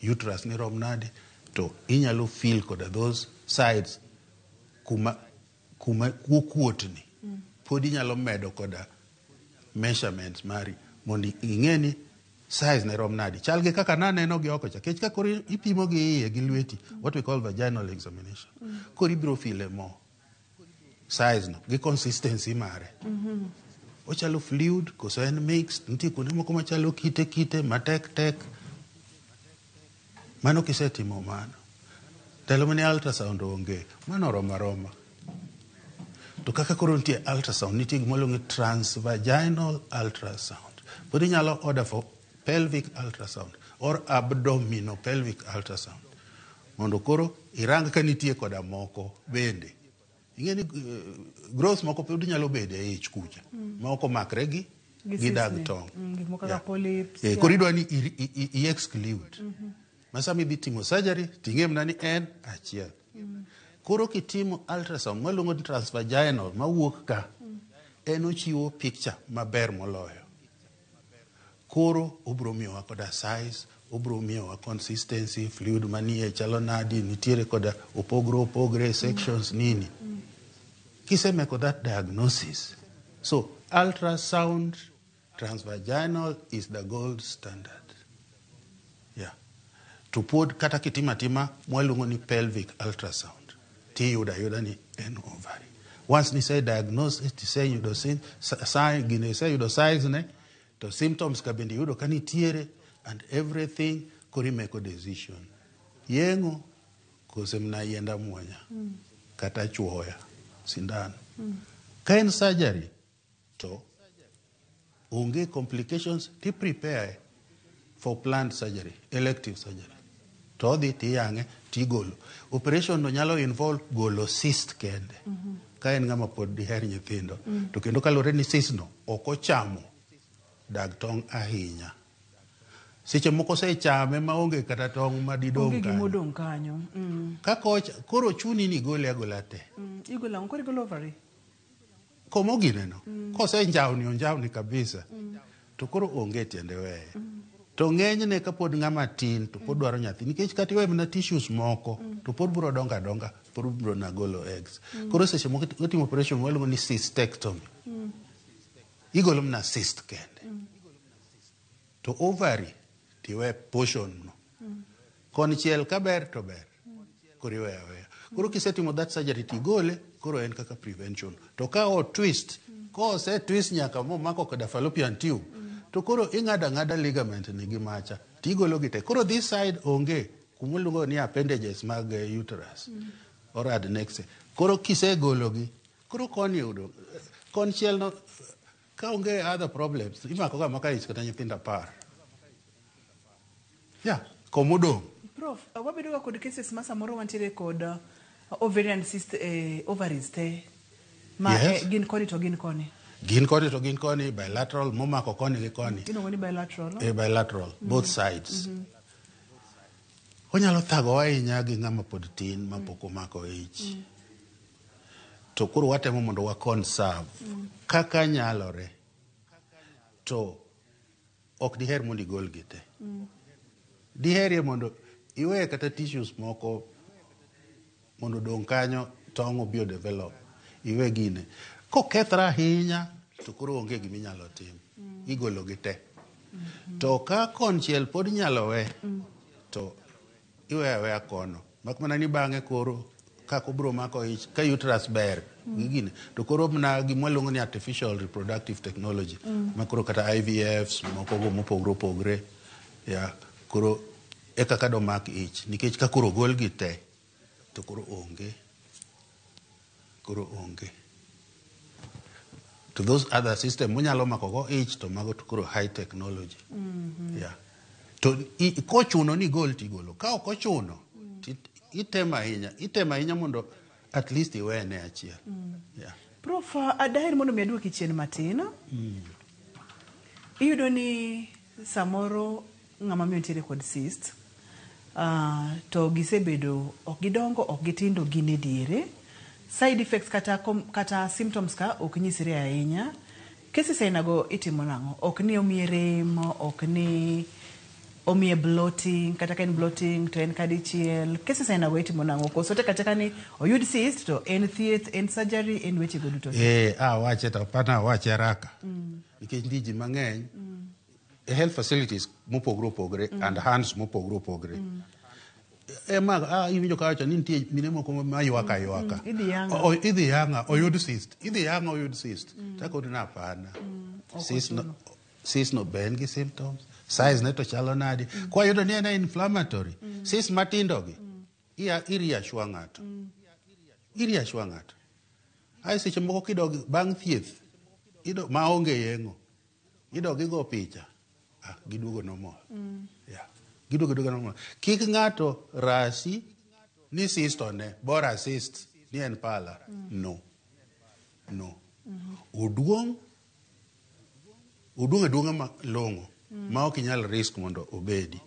uterus ni rom nade to inyalo feel koda those sides kuma kuotni. Pod inyalo medo koda measurements mari mondo ing'e ni size ne rom nadi. Chal gi kaka naneno gi oko cha. Kech ka koro ipimo gi iye gi lweti, what we call vaginal examination. Koro ibiro feel mo size no gi consistency mare. Ochalo fluid koso en mixed, nitie kuonde moko machalo kite kite matek tek. Mano kisetimo mano. Ndalo mane ultrasound onge, mano oromo aroma. To kaka koro nitie ultrasound, nitie gima iluongo ni transvaginal ultrasound. Pod inyalo order for pelvic ultrasound or abdominopelvic ultrasound. Mondo koro irang ka nitie koda moko bende. Ing'e ni growth moko pod nyalo bede e ich kucha. Ma ok omakre gi dag tong'. Gik moko kaka polyps. Koro idwa ni i exclude. Ma sama idhi timo surgery ting'e mana ni en achiel. Koro kitimo ultrasound maluongo ni transvaginal mawuok ka, en ochiwo picture maber moloyo. Koro obro miyowa koda size, obro miyowa consistency, fluid manie chalo nadi, nitiere koda opogre opogre sections nini. Kisemeko that diagnosis. So ultrasound Transvaginal is the gold standard. Yeah. To pod kata kitimo atima mwaluongo ni pelvic ultrasound tiyudo ayuda ni en ovary. Once nise diagnose tiseyudo sign gine iseyudo size ne to symptoms ka bende iyudo ka nitiere and everything koro imeko decision. Yeng'o kose mna yiend amuonya kata chuoya sindan. Ka en surgery to onge complications ti prepare for planned surgery, elective surgery. To odhi tiyang'e tigolo. Operation no nyalo involve golo cyst kende. Ka en ng'ama pod diher nyithindo. To kendo kaluwore ni cyst no ok ochamo dag tong' ahinya. Seche moko osechame maonge kata tong' madidong' Onge gima kanyo. odong' kanyo. Ka kocha koro chuni ni igole agola te. Igolo ang'o? Koro igolo ovary? Komo gineno. Kosenjawni onjawni kabisa. To koro onge tiende weye. To ng'enyne kapod ng'ama tin to pod dwaro nyathi nikech kata iwe mana tissues moko to pod biro dongo adonga pod biro na golo eggs. Koro seche moko itimo operation waluongo ni cystectomy. Igolo mana cyst kende. To ovary tiwe portion no. Konchiel ka ber to ber. Koro iweyo aweya. Koro kisetimo that surgery tigole koro en kaka prevention. To ka o twist, kose twist nyaka momako koda fallopian tube, to koro ing'ado ang'ada ligament ni gi macha tigolo gi te. Koro this side onge kumiluongo ni appendages mag uterus or adnexe. Koro kisegologi, koro koni yudo konchiel no ka onge other problems imako ga maka ich kata nyithindo 10. Yeah, komodong'. Prof, wabedo ga kod cases ma samoro wantiere kod ovarian cyst ovaries te ma Yes. gin koni to gin koni. Gin koni to gin koni, bilateral momako koni gi koni. Iluongo ni bilateral. E bilateral, both sides. Onyalo thagowa ahinya gi ng'ama pod tin mapok omako ich. To koro watemo mondo wa conserve kaka nyalore. To ok diher mondo igol gi te. Diherie mondo iwe kata tissues moko mondo odong' kanyo tong' obi odevelop. Iwe gine. Kokethre ahinya to koro onge giminyalo tim. Igolo gi te. To ka konchiel pod inyalo we to iweyo aweya kono. Mak mana ni bang'e koro kaka obiro mako ich ka uterus ber gi gine to koro mana gima waluongo ni artificial reproductive technology ma koro kata IVFs moko go mopogore opogore ya koro e kaka domak ich nikech ka koro ogol gi te to koro onge koro onge to those other system monyalo mako go ich to mago to koro high technology. Yeah. To kochuno ni igol tigolo ka ok ochuno itemo ahinya mondo at least iwene achiel. Yeah. Prof, adaher mondo mi aduoki chien matin. Iyudo ni samoro ng'ama miyo nitiere kod cyst to gisebedo ok gidongo ok gitindo gin e diere. Side effects kata symptoms ka ok nyisre ahinya. Cases ainago itimo nang'o? Ok ni omiye rem, ok ni omiye bloating, kata ka en bloating to en kadichiel. Cases ainago itimo nang'o? Koso tek ateka ni oyud cyst to en thieth, en surgery, en wechego duto. Awache to apana awache haraka. Nikech nitie ji mang'eny e health facilities mopogore opogore and hands mopogore opogore. Ema iwinjo kawacho ni nitie mine moko ma ywak aywaka. Idhi yang'a. Idhi yang'a oyud cyst. Idhi yang'a oyud cyst. Takoni ni hapana. Cyst no be en gi symptoms. Size ne to chalo nade. Kwayudo ni en inflammatory. Cyst matindo gi. I reassure ng'ato. I reassure ng'ato. Ai seche moko kidog bang' thieth maonge yeng'o. Idog igo picha. Giduogo normal. Yeah. Giduogo duogo normal. Kik ng'ato rasi ni cyst one, bora cyst ni en pala. No. No. Oduong' aduong'a malong'o ma ok inyal risk mondo obedi.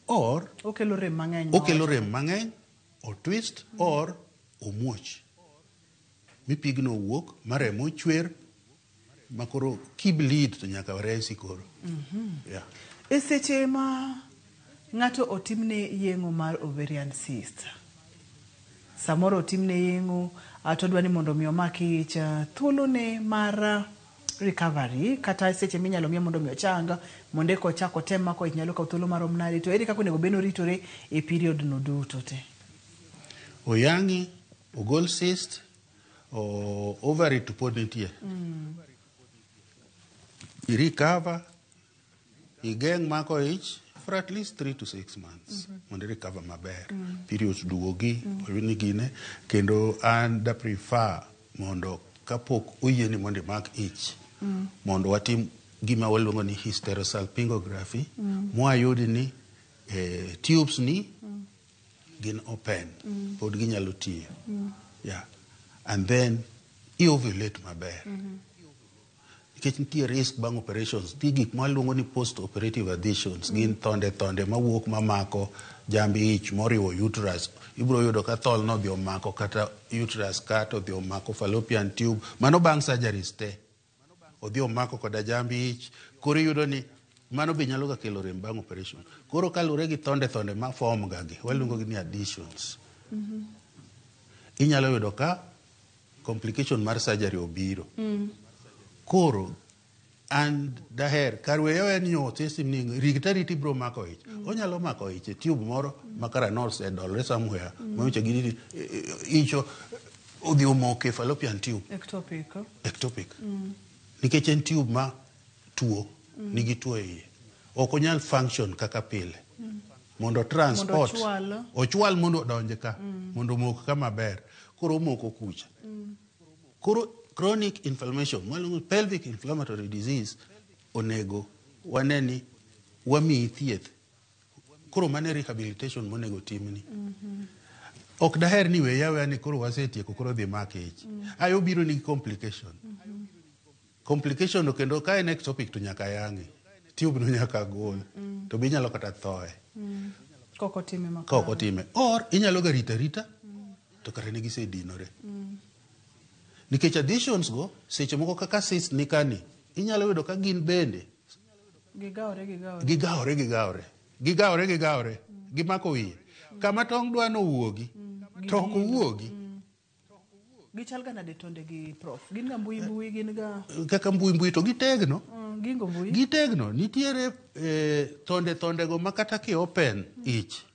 Or okelo rem mang'eny. Okelo rem mang'eny, o twist or omuoch. Mi pigno wuok ma remo chwer ma koro kibleed to nyaka resi koro. Yeah. E seche ma ng'ato otimne yeng'o mar ovarian cyst, samoro otimne yeng'o to odwa ni mondo mi omak ich, thuolone mar recovery kata seche minyalo miye mondo mi ochang mondo eka ochak otem mako ich nyalo kawo thuolo marom nade to ere kaka onego bed ni oritore e period no duto te? Oyang'i, ogol cyst, o ovary to pod nitie. I recover, igeng' mako ich for at least 3 to 6 months mondo i recover maber. Periods duogi, oyud ni gine, kendo an da prefer mondo kapok oyieni mondo imak ich, mondo watim gima waluongo ni hysterosalpingography, mwayudi ni tubes ni gin open, pod ginyalo tiyo. Yeah. And then i ovulate maber. Nikech nitie risk bang' operations, nitie gik ma waluongo ni post operative adhesions, gin thonde thonde mawuok mamako jamb ich moriwo uterus. Ibiro yudo ka thol no odhi omako kata uterus ka to odhi omako fallopian tube. Mano bang' surgeries te. Odhi omako koda jamb ich. Koro iyudo ni mano be nyalo ga kelo rem bang' operation. Koro kaluwore gi thonde thonde ma form ga gi, waluongo gi ni adhesions. Inyalo yudo ka complication mar surgery obiro. Koro an daher kar weyo en ni osesim ni rit arita ibiro mako ich. Onyalo mako ich e tube moro ma kara nosedolre somewhere maweche gi ni ich odhi omoko e fallopian tube. Ectopic. Ectopic. Nikech en tube ma tuo, nigi tuo e iye. Ok onyal function kaka pile. Mondo transport. Mondo ochwal. Ochwal mondo odonj ka. Mondo omok ka maber. Koro omoko kucha. Koro chronic inflammation, waluongo pelvic inflammatory disease, onego wane ni wamiyi thieth. Koro mano e rehabilitation monego timni. Ok daher ni weya aweya ni koro wasetieko koro dhi mak ich. Ayo obiro nigi complication. Complication no kendo ka en ectopic to nyaka yang'e. Tube no nyaka gol. To be inyalo kata thoe. Kok otime makare. Ka ok otime. Or inyalo ga rito arita to kare ne gisedinore. Nikech adhesions go seche moko kaka cyst ni kani inyalo yudo ka gin bende Gigawore gigawore. gigawore gigawore. Gigawore gigawore. Gimako wiye. Kama tong' dwa nowuogi to ok owuogi. Gichal ga nade tonde gi prof? Gin ga mbui mbui gin ga Kaka mbui mbui to gitegno. Gingo mbui. Gitegno. Nitiere thonde thonde go ma kata ki open ich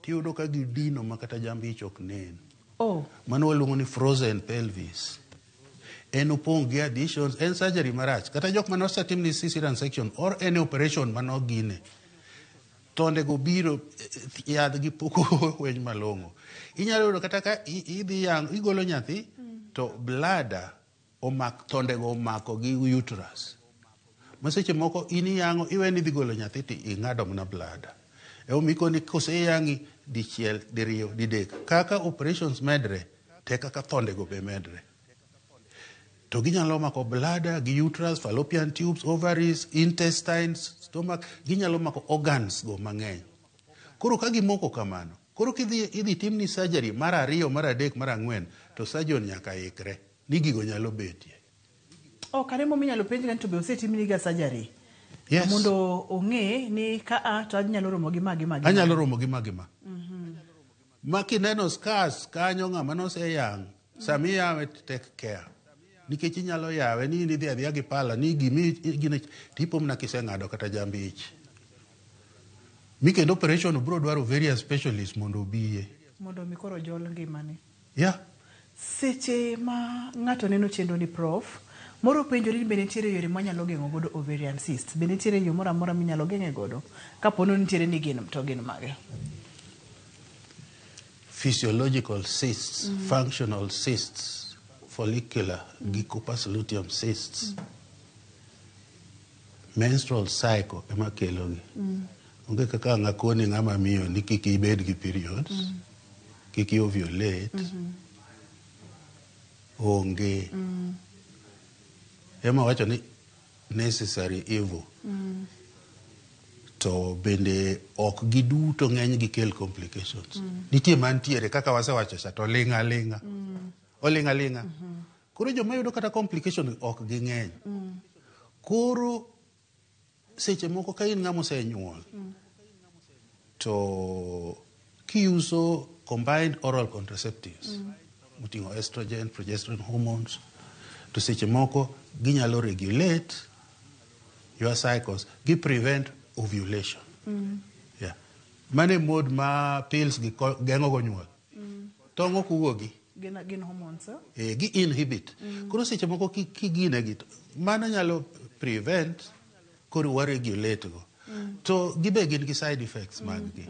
tiyudo ka gidino ma kata jamb ich ok nen. Oh. Mano waluongo ni frozen pelvis. En opong' gi adhesions, en surgery marach. Kata jok mane osetim ni cesarean section or any operation manogine. Thonde go biro yadh gi pok oweny malong'o. Inyalo yudo kata ka idhi yang' igolo nyathi to bladder omak thonde go omako gi uterus. Ma seche moko in iyang'o iwe ni idhi golo nyathi to ing'ado mana bladder. Emomiyo ikoni koseyang'i dichiel, diriyo, didek. Kaka operations medre, te kaka thonde go be medre. To ginyalo mako bladder gi uterus, fallopian tubes, ovaries, intestines, stomach, ginyalo mako organs go mang'eny. Koro ka gimoko kamano, koro kidhi idhi timni surgery mar ariyo, mar adek, mar ang'wen, to surgeon nyaka ikre ni gigo nyalo betie. Oh, kare momiyo inyalo penj ga ni to be osetimni ga surgery? Yes. Mondo ong'e ni ka a to anyalo romo gi ma gi ma gi ma. Anyalo romo gi ma gi ma. Ma kineno scars kanyo ng'ama noseyang', sama iyawe to take care. Nikech inyalo yawe ni in idhi adhiya gi pala ni gimi gine tipo mana kiseng'ado kata jamb ich. Mi kendo operation biro dwaro various specialists mondo obiye. Mondo mi koro jol ngimane. Yeah. Seche ma ng'ato neno chenro ni prof, moro penjore ni be nitiere yore mwanyalo geng'o godo ovarian cyst. Be nitiere yo moro amora minyalo geng'e godo? Kapo ni nitiere ni gin to gin mage? Physiological cysts, functional cysts, follicular gi corpus luteum cysts. Menstrual cycle ema kelogi. Onge kaka ang' akoni ng'ama miyo ni kik ibed gi periods, kik i ovulate. Onge. Ema wacho ni necessary evil. To bende ok giduto ng'eny gi kel complications. Nitie mantiere kaka wasewacho cha to ling' aling'a. Oling' aling'a. Koro joma yudo kata complication ok ging'eny. Koro seche moko ka in ng'ama osenyuol to kiuso combined oral contraceptives moting'o estrogen, progesterone hormones. To seche moko ginyalo regulate your cycles, gi prevent ovulation. Yeah. Mano e mode ma pills gi geng'o go nyuol. Tong' ok wuogi. Gin hormones, eh? E, gi inhibit. Koro seche moko kigine gi mano nyalo prevent, koro wa regulate go. To gibe gin gi side effects mag gi.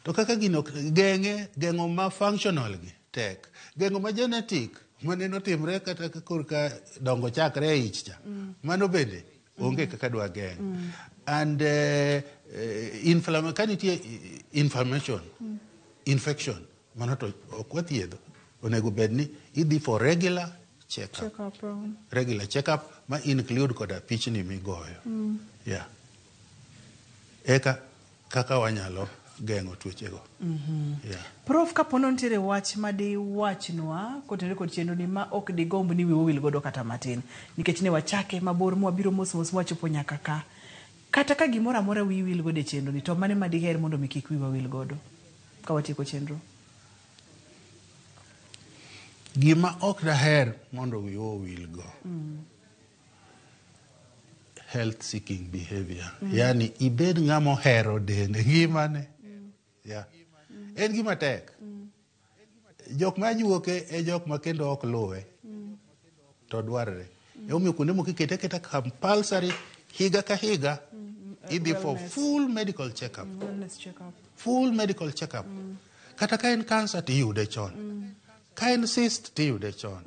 To kaka gino geng'e, geng'o ma functional gi tek. Geng'o ma genetic maneno timre kata ka korka dongo chakre e ich cha. Mano bende onge kaka dwa geng'. And ka nitie inflammation, infection, mano to ok wathiedho. Onego bed ni idhi for regular check up. Check up. Regular check up ma include koda pichni migoyo. Yeah. Eka kaka wanyalo geng'o tuochego. Yeah. Prof, kapo nitiere wach ma diwachnwa kotenore kod chenro ni ma ok digomb ni wiwa wil godo kata matin, nikech ne wachake mabor mwabiro mos mos mwachopo nyaka ka. Kata ka gimoro amora wiyi wil godo e chenro ni, to mane ma diher mondo mi kik wiwa wil godo ka watieko chenro? Gima ok daher mondo wiwa owil go. Health seeking behavior. Yani ibed ng'ama ohero dende ngimane. Yeah. En gima tek. Jok ma juoke e jok ma kendo ok luwe. To dwarre. Emomiyo kuonde moko ikete aketa compulsory higa ka higa idhi for Wellness. full medical check-up. Wellness check up. Full medical check-up. Kata ka en cancer tiyude chon. Ka en cyst tiyude chon.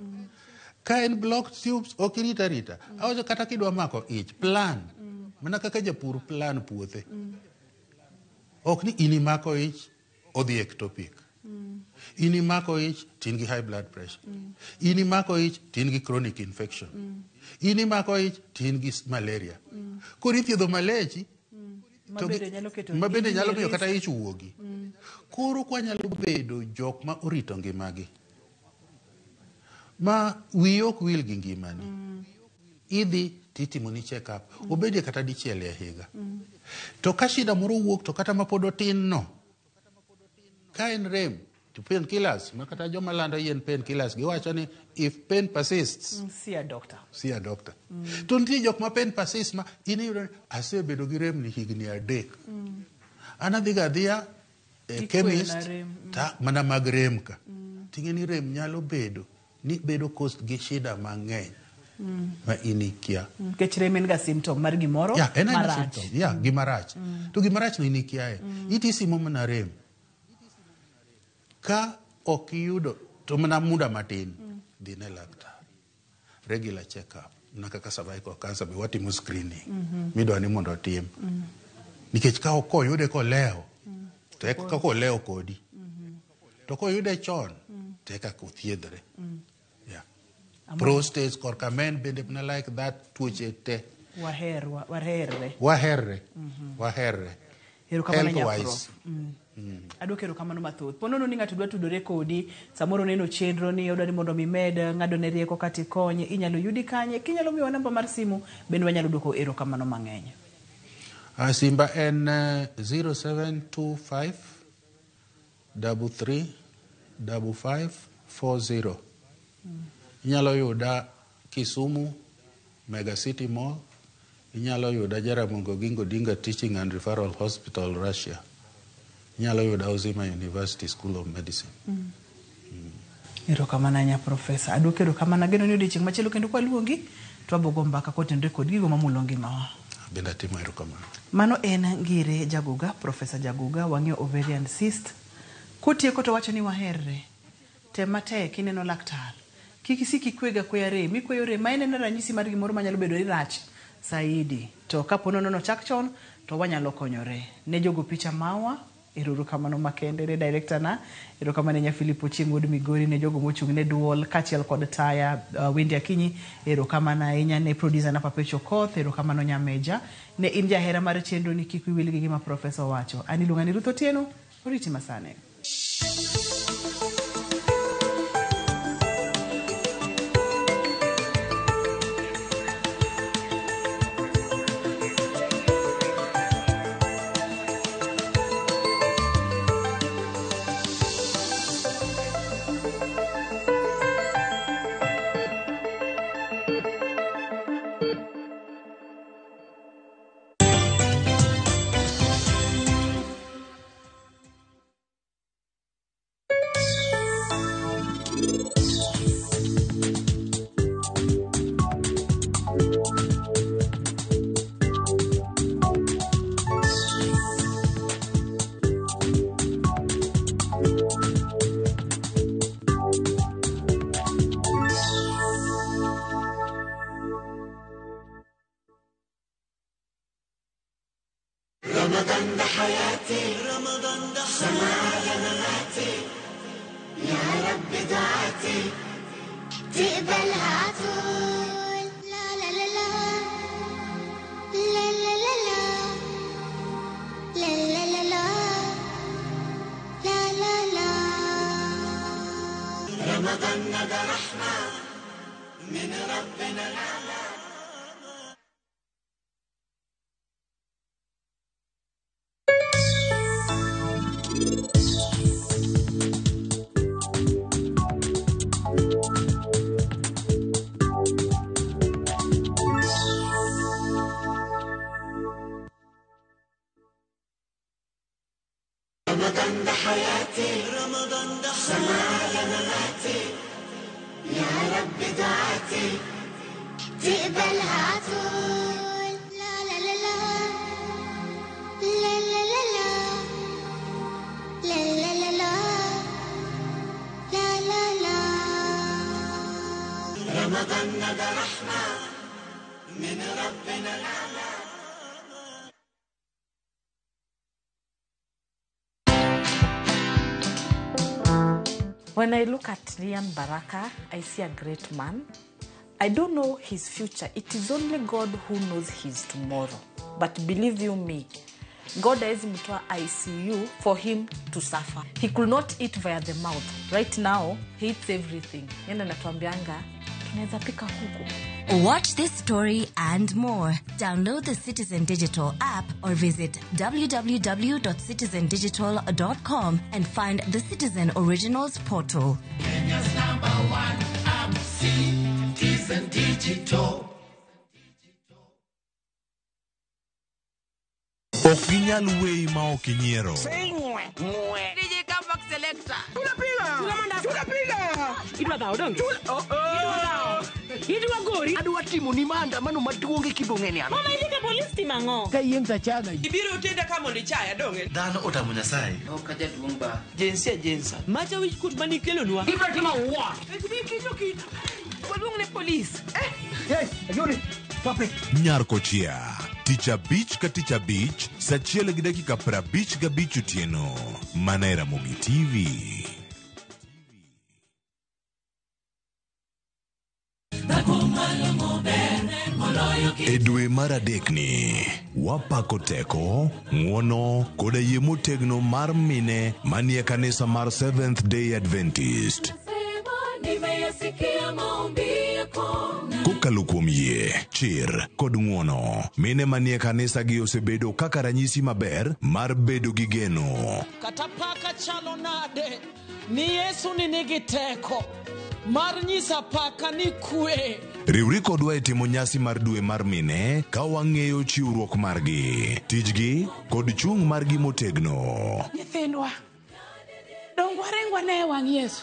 Ka en blocked tubes ok irit arita. Awacho kata kidwa mako ich, plan. Mana kaka japur plan puothe. Ok ni in imako ich, odhi ectopic. In imako ich, to in gi high blood pressure. In imako ich, to in gi chronic infection. In imako ich, to in gi malaria. Koro ithiedho malechi, to Mabende nyalo keto ma bende nyalo miyo risk. kata ich wuogi. Koro kwanyalo bedo jok ma orito ngimagi. Ma wiyi ok wil gi ngimani. Idhi titimoni check up. Obedie kata dichiel e higa. To ka shida moro wuok to kata mapod otin no, ka en rem, to painkillers, ma kata joma lando yien painkillers giwacho ni if pain persists, See a doctor. See a doctor. To nitie jok ma pain persists ma in iyudo ni asebedo gi rem ni higni 3. An adhiga adhiya e Ikwena chemist rem. ta mana mag rem ka. Ting'e ni rem nyalo bedo ni bedo caused gi shida mang'eny ma in ikia. Nikech rem en ga symptom mar gimoro Yeah, en aena marach. symptom. Yeah, gimarach. To gimarach no in ikiaye. Itisimo mana rem. Ka ok iyudo to mana muda matin, dhi ne laktar. Regular check up. Mana kaka cervical cancer be watimo screening. Midwa ni mondo otim. Nikech ka ok oyude kolewo, to eka kaka olewo kodi. To koyude chon, to eka othiedhre. Yeah. Prostate korka men bende mana like that tuoche te. Waherre. Waherre. Waherre. Erokamano Health nya wise. Prof. Adwoko erokamano mathoth. Po nono ni ng'ato dwa tudore kodi, samoro oneno chenro ni odwa ni mondo mi med ng'ado ne rieko kata ikonye, inyalo yudi kanye? Kinyalo miyowa namba mar simu, bende wanyalo duoko erokamano mang'eny. Simba en 0725 33 55 40. Inyalo yuda Kisumu Mega City Mall. Inyalo yuda Jaramogi Oginga Odinga Teaching and Referral Hospital, Russia. Inyalo yuda Uzima University School of Medicine. Erokamano ahinya Profesa. Aduoko erokamano, ageno ni odiochieng' machielo kendo kwaluongi to wabogo mbaka kotenore kod gigo mamulo ngimawa. Bende atimo erokamano. Mano en Ngire Jaguga, Profesa Jaguga, wang'iyo ovarian cyst. Kotieko to wacho ni waherre. Tem matek ineno laktar. Kik isik ikwega kweya rem, ikweyo rem ma en ena ranyisi mar gimoro manyalo bedo ni rach saidi. To kapo nono nochak chon to wanyalo konyore. Ne jogo picha mawa, erokamano makende ne director na, erokamano ne Philip Ochieng' wuod Migori, ne jogo mochung' ne duol kaachiel kod taya Wendy Akinyi, erokamano ahinya ne producer na Papecho Koth, erokamano Nyameja. Ne in jahera mar chenro ni kik wiyi wil gi gima profesa owacho. An iluonga ni Ruth Otieno, oriti masane. رمضان ده حياتي، رمضان ده على مماتي، يا رب دعاتي تقبلها عطول. لا لا لا لا لا لا لا لا لا لا لا لا لا لا. رمضان ده رحمة من ربنا الأعلى. رمضان ده حياتي، رمضان ده على مماتي، يا رب دعاتي تقبلها عطول. لا لا لا لا لا لا لا لا لا لا لا لا لا لا. رمضان ده رحمة من ربنا الأعلى. When I look at Lian Baraka, I see a great man. I don't know his future. It is only God who knows his tomorrow. But believe you me, God hawezi mtoa ICU for him to suffer. He could not eat via the mouth. Right now, he eats everything. Yeye anatuambianga tunaweza pika kuku. Watch this story and more. Download the Citizen Digital app or visit www.citizendigital.com and find the Citizen Originals portal. Kenya's number one app, Citizen Digital. Ok ginyal weyi ma ok inyiero. DJ Comeback Selector. Idwa gori adwa timo ni maandamano maduong' e kibong'eni an. Mama idhi ka polis timo ang'o? Ka yiem tachaga. Ibiro tenda ka mondo ichaya dong'e. Dhano otamo Nyasaye. Ok jaduong' ba. Jinsia jinsa. Macha wich kuot manikelonwa. Ibiro timo what? Waluong ne polis. Hey, Ayuri, stop it. Nyar Kochia. Tich abich ka tich abich, sa 1:55 otieno. Mana e Ramogi TV. E dwe mar adekni, wapako teko, ng'uono koda yie motegno mar mine manie kanisa mar Seventh Day Adventist. Kokalo kuom yie, chir kod ng'uono, mine manie kanisa gi osebedo kaka ranyisi maber mar bedo gi geno. Kata paka chalo nade ni Yesu ni nigi teko mar nyisa paka ni kwe. Riwri kodwa e timo nyasi mar dwe mar mine ka wang'eyo chiwruok margi, tijgi kod chung' margi motegno. Nyithindwa, dong waringwa ne e wang' Yesu.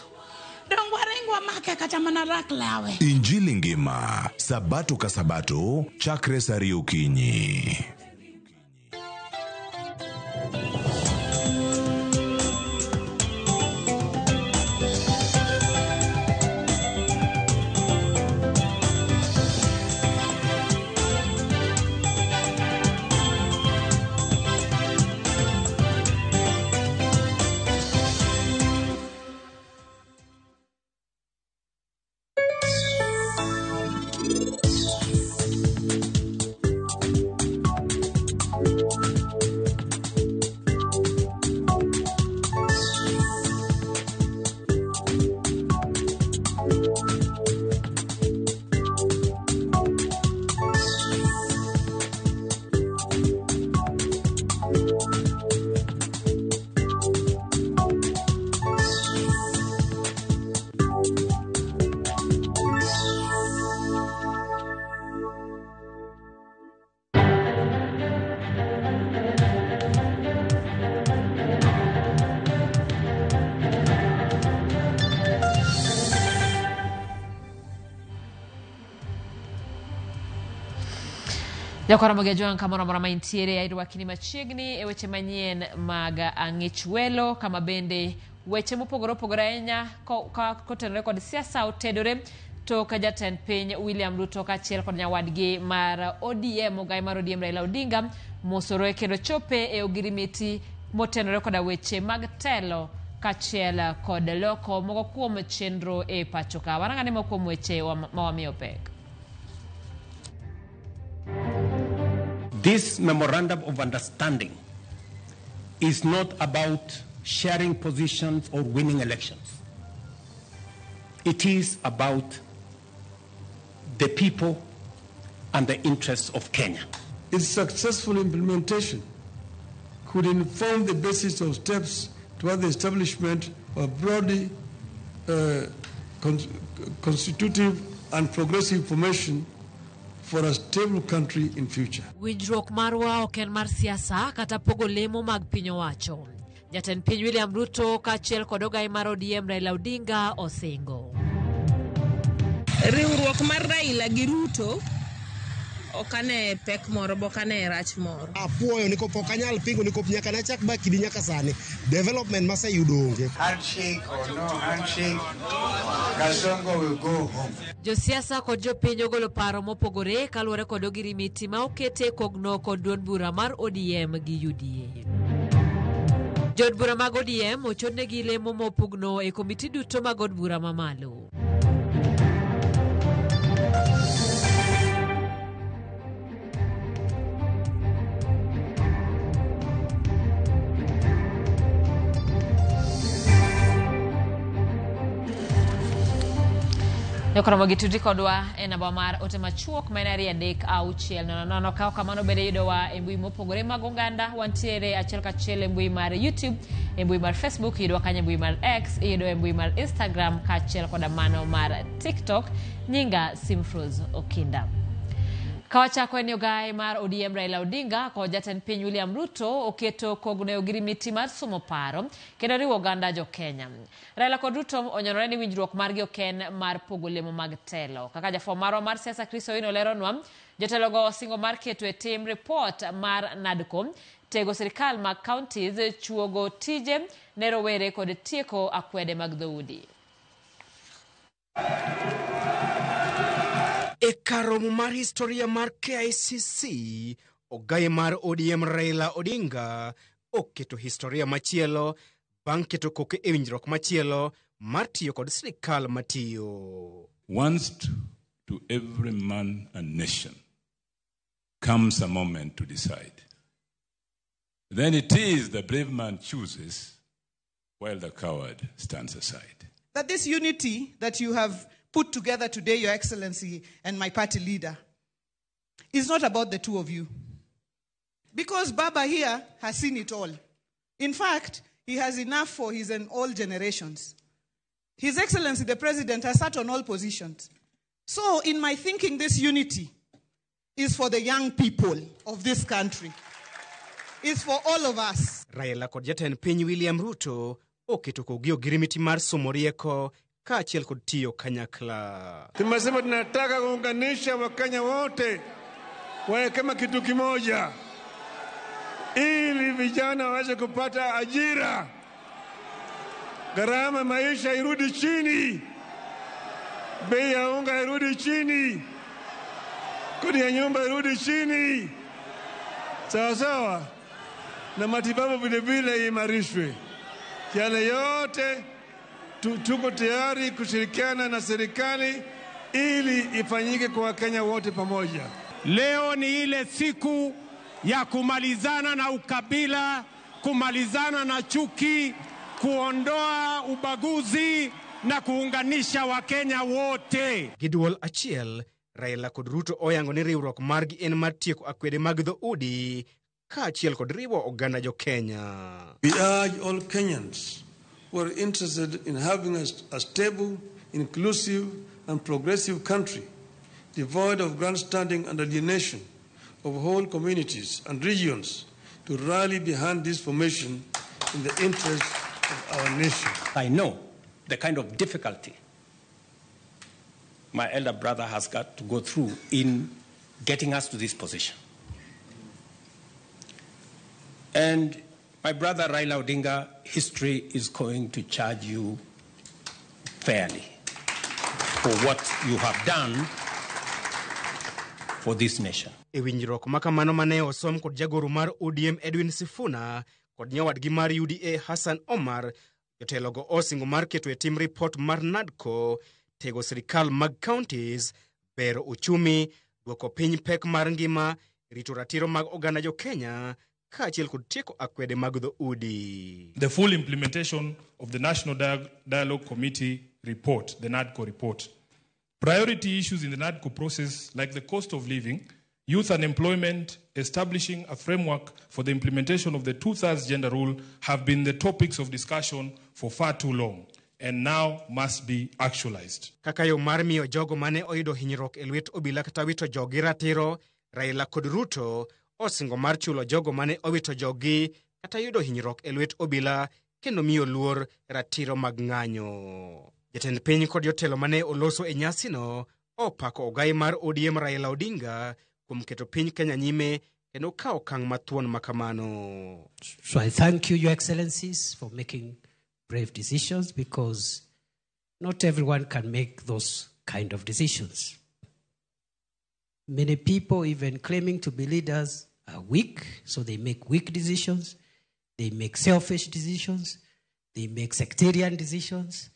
Dong waringwa make kata mana rak lawe. Injili ngima, sabato ka sabato, chakre sa 2 okinyi. Jakora Ramogi kamoro amora ma intiere airwakni machiegni e weche manyien mag ang'ich welo kama bende weche mopogore opogore ahinya kotenore kod siasa otedore tok jatend piny William Ruto kaachiel kod nyawadgi mar ODM ogai mar ODM Raila Odinga mosore kendo chope e ogirimiti motenore koda weche mag telo kaachiel kod loko moko kuom chenro e pacho ka. Warang'ane moko kuom weche ma wamiyo pek. This memorandum of understanding is not about sharing positions or winning elections. It is about the people and the interests of Kenya. Its successful implementation could inform the basis of steps toward the establishment of a broadly constitutive and progressive formation for a stable country in future. Winjruok marwa ok en mar siasa kata pogo lemo mag piny owacho. Jatend piny William Ruto kaachiel kod ogai mar ODM Raila Odinga osingo. Riwruok mar Raila gi Ruto ok ane pek moro bo ok ane rach moro. Apuoyo ni pok anyal pingo ni nyaka nachak ba kidi nyaka sani development maseyudo onge. Handshake or no handshake, Kasongo will go home. Josiasa kod jopiny ogolo paro mopogore kaluwore kod ogirimiti ma okete kogno kod duond bura mar ODM gi UDA. Jood bura mag ODM ochodnegi lemo mopugno e komiti duto mag od bura mamalo. Jokoromo gi tuti kodwa e namba mar ote machuok ma en 23600. Ka ok kamano bende yudowa e mbui mopogore mag oganda. Wantiere achiel kachiel e mbui mar YouTube, e mbui mar Facebook, iyudowa kanyo e mbui mar X, iyudowa e mbui mar Instagram kaachiel koda mano mar TikTok. Nyinga Simfrose Okinda. Kawachako en ogai mar ODM Raila Odinga kod jatend piny William Ruto oketo kogno e ogirimiti mar somo paro kendo riwo oganda jo Kenya. Raila kod Ruto onyonore ni winjruok margi ok en mar pogo lemo mag telo. Kaka jafwambo marwa mar siasa Chris Owino leronwa, jotelogo osingo mar keto e tim ripot mar NADCO, tego sirikal mag counties, chuogo tije ne rowere kod tieko akwede mag dhoudi. E kar romo mar historia mar KICC, ogai mar ODM Raila Odinga oketo historia machielo bang' keto koke e winjruok machielo mar tiyo kod sirikal matiyo. Once to every man and nation comes a moment to decide. Then it is the brave man chooses while the coward stands aside. That this unity that you have put together today, Your Excellency, and my party leader, is not about the two of you. Because Baba here has seen it all. In fact, he has enough for his and all generations. His Excellency, the President, has sat on all positions. So, in my thinking, this unity is for the young people of this country. It's for all of us. Raila kod jatend piny William Ruto oketo kogi ogirimiti mar somo rieko kaachiel kod tiyo kanyakla. Tumesema tunataka kuunganisha Wakenya wote wawe kama kitu kimoja ili vijana waweze kupata ajira, gharama maisha irudi chini, bei ya unga irudi chini, kodi ya nyumba irudi chini, sawa sawa, na matibabu vile vile imarishwe. Yale yote tuko tayari kushirikiana na serikali ili ifanyike kwa Wakenya wote pamoja. Leo ni ile siku ya kumalizana na ukabila, kumalizana na chuki, kuondoa ubaguzi na kuunganisha Wakenya wote. Gi duol achiel, Raila kod Ruto oyango ni riwruok margi en mar tieko akwede mag dhoudi kaachiel kod riwo oganda jo Kenya. We urge all Kenyans who are interested in having a stable, inclusive and progressive country devoid of grandstanding and alienation of whole communities and regions to rally behind this formation in the interest of our nation. I know the kind of difficulty my elder brother has got to go through in getting us to this position. And my brother Raila Odinga, history is going to charge you fairly for what you have done for this nation. E winjruok ma kamano mane osom kod jagoro mar ODM Edwin Sifuna kod nyawadgi mar UDA Hassan Omar, jotelogo osingo mar keto e tim ripot mar NADCO, tego sirikal mag counties, bero uchumi, duoko piny pek mar ngima, rito ratiro mag oganda jo Kenya kaachiel kod tieko akwede mag dhoudi. The full implementation of the National Dialogue Committee report, the NADCO report. Priority issues in the NADCO process, like the cost of living, youth unemployment, establishing a framework for the implementation of the two-thirds gender rule, have been the topics of discussion for far too long and now must be actualized. Kaka yo mar miyo jogo mane oyudo hinyruok e lwet obila kata wito joggi ratiro, Raila kod Ruto osingo mar chulo jogo mane owito joggi kata yudo hinyruok e lwet obila kendo miyo luor ratiro mag ng'anyo. Jatend piny kod jotelo mane oloso e nyasino opako ogai mar ODM Raila Odinga kuom keto piny Kenya nyime kendo kawo okang' mathuon makamano. So I thank you, Your Excellencies, for making brave decisions, because not everyone can make those kind of decisions. Many people, even claiming to be leaders, are weak, so they make weak decisions, they make selfish decisions, they make sectarian decisions,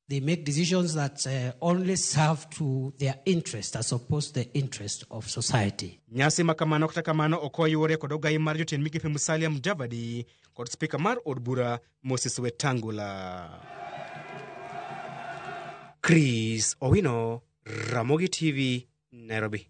they make decisions that only serve to their interest as opposed to the interest of society. Nyasi makamano kata kamano ok oyuore kod ogai mar jotend migepe Musalia Mudavadi kod spika mar od bura Moses Wetangula. Chris Owino, Ramogi TV, Nairobi.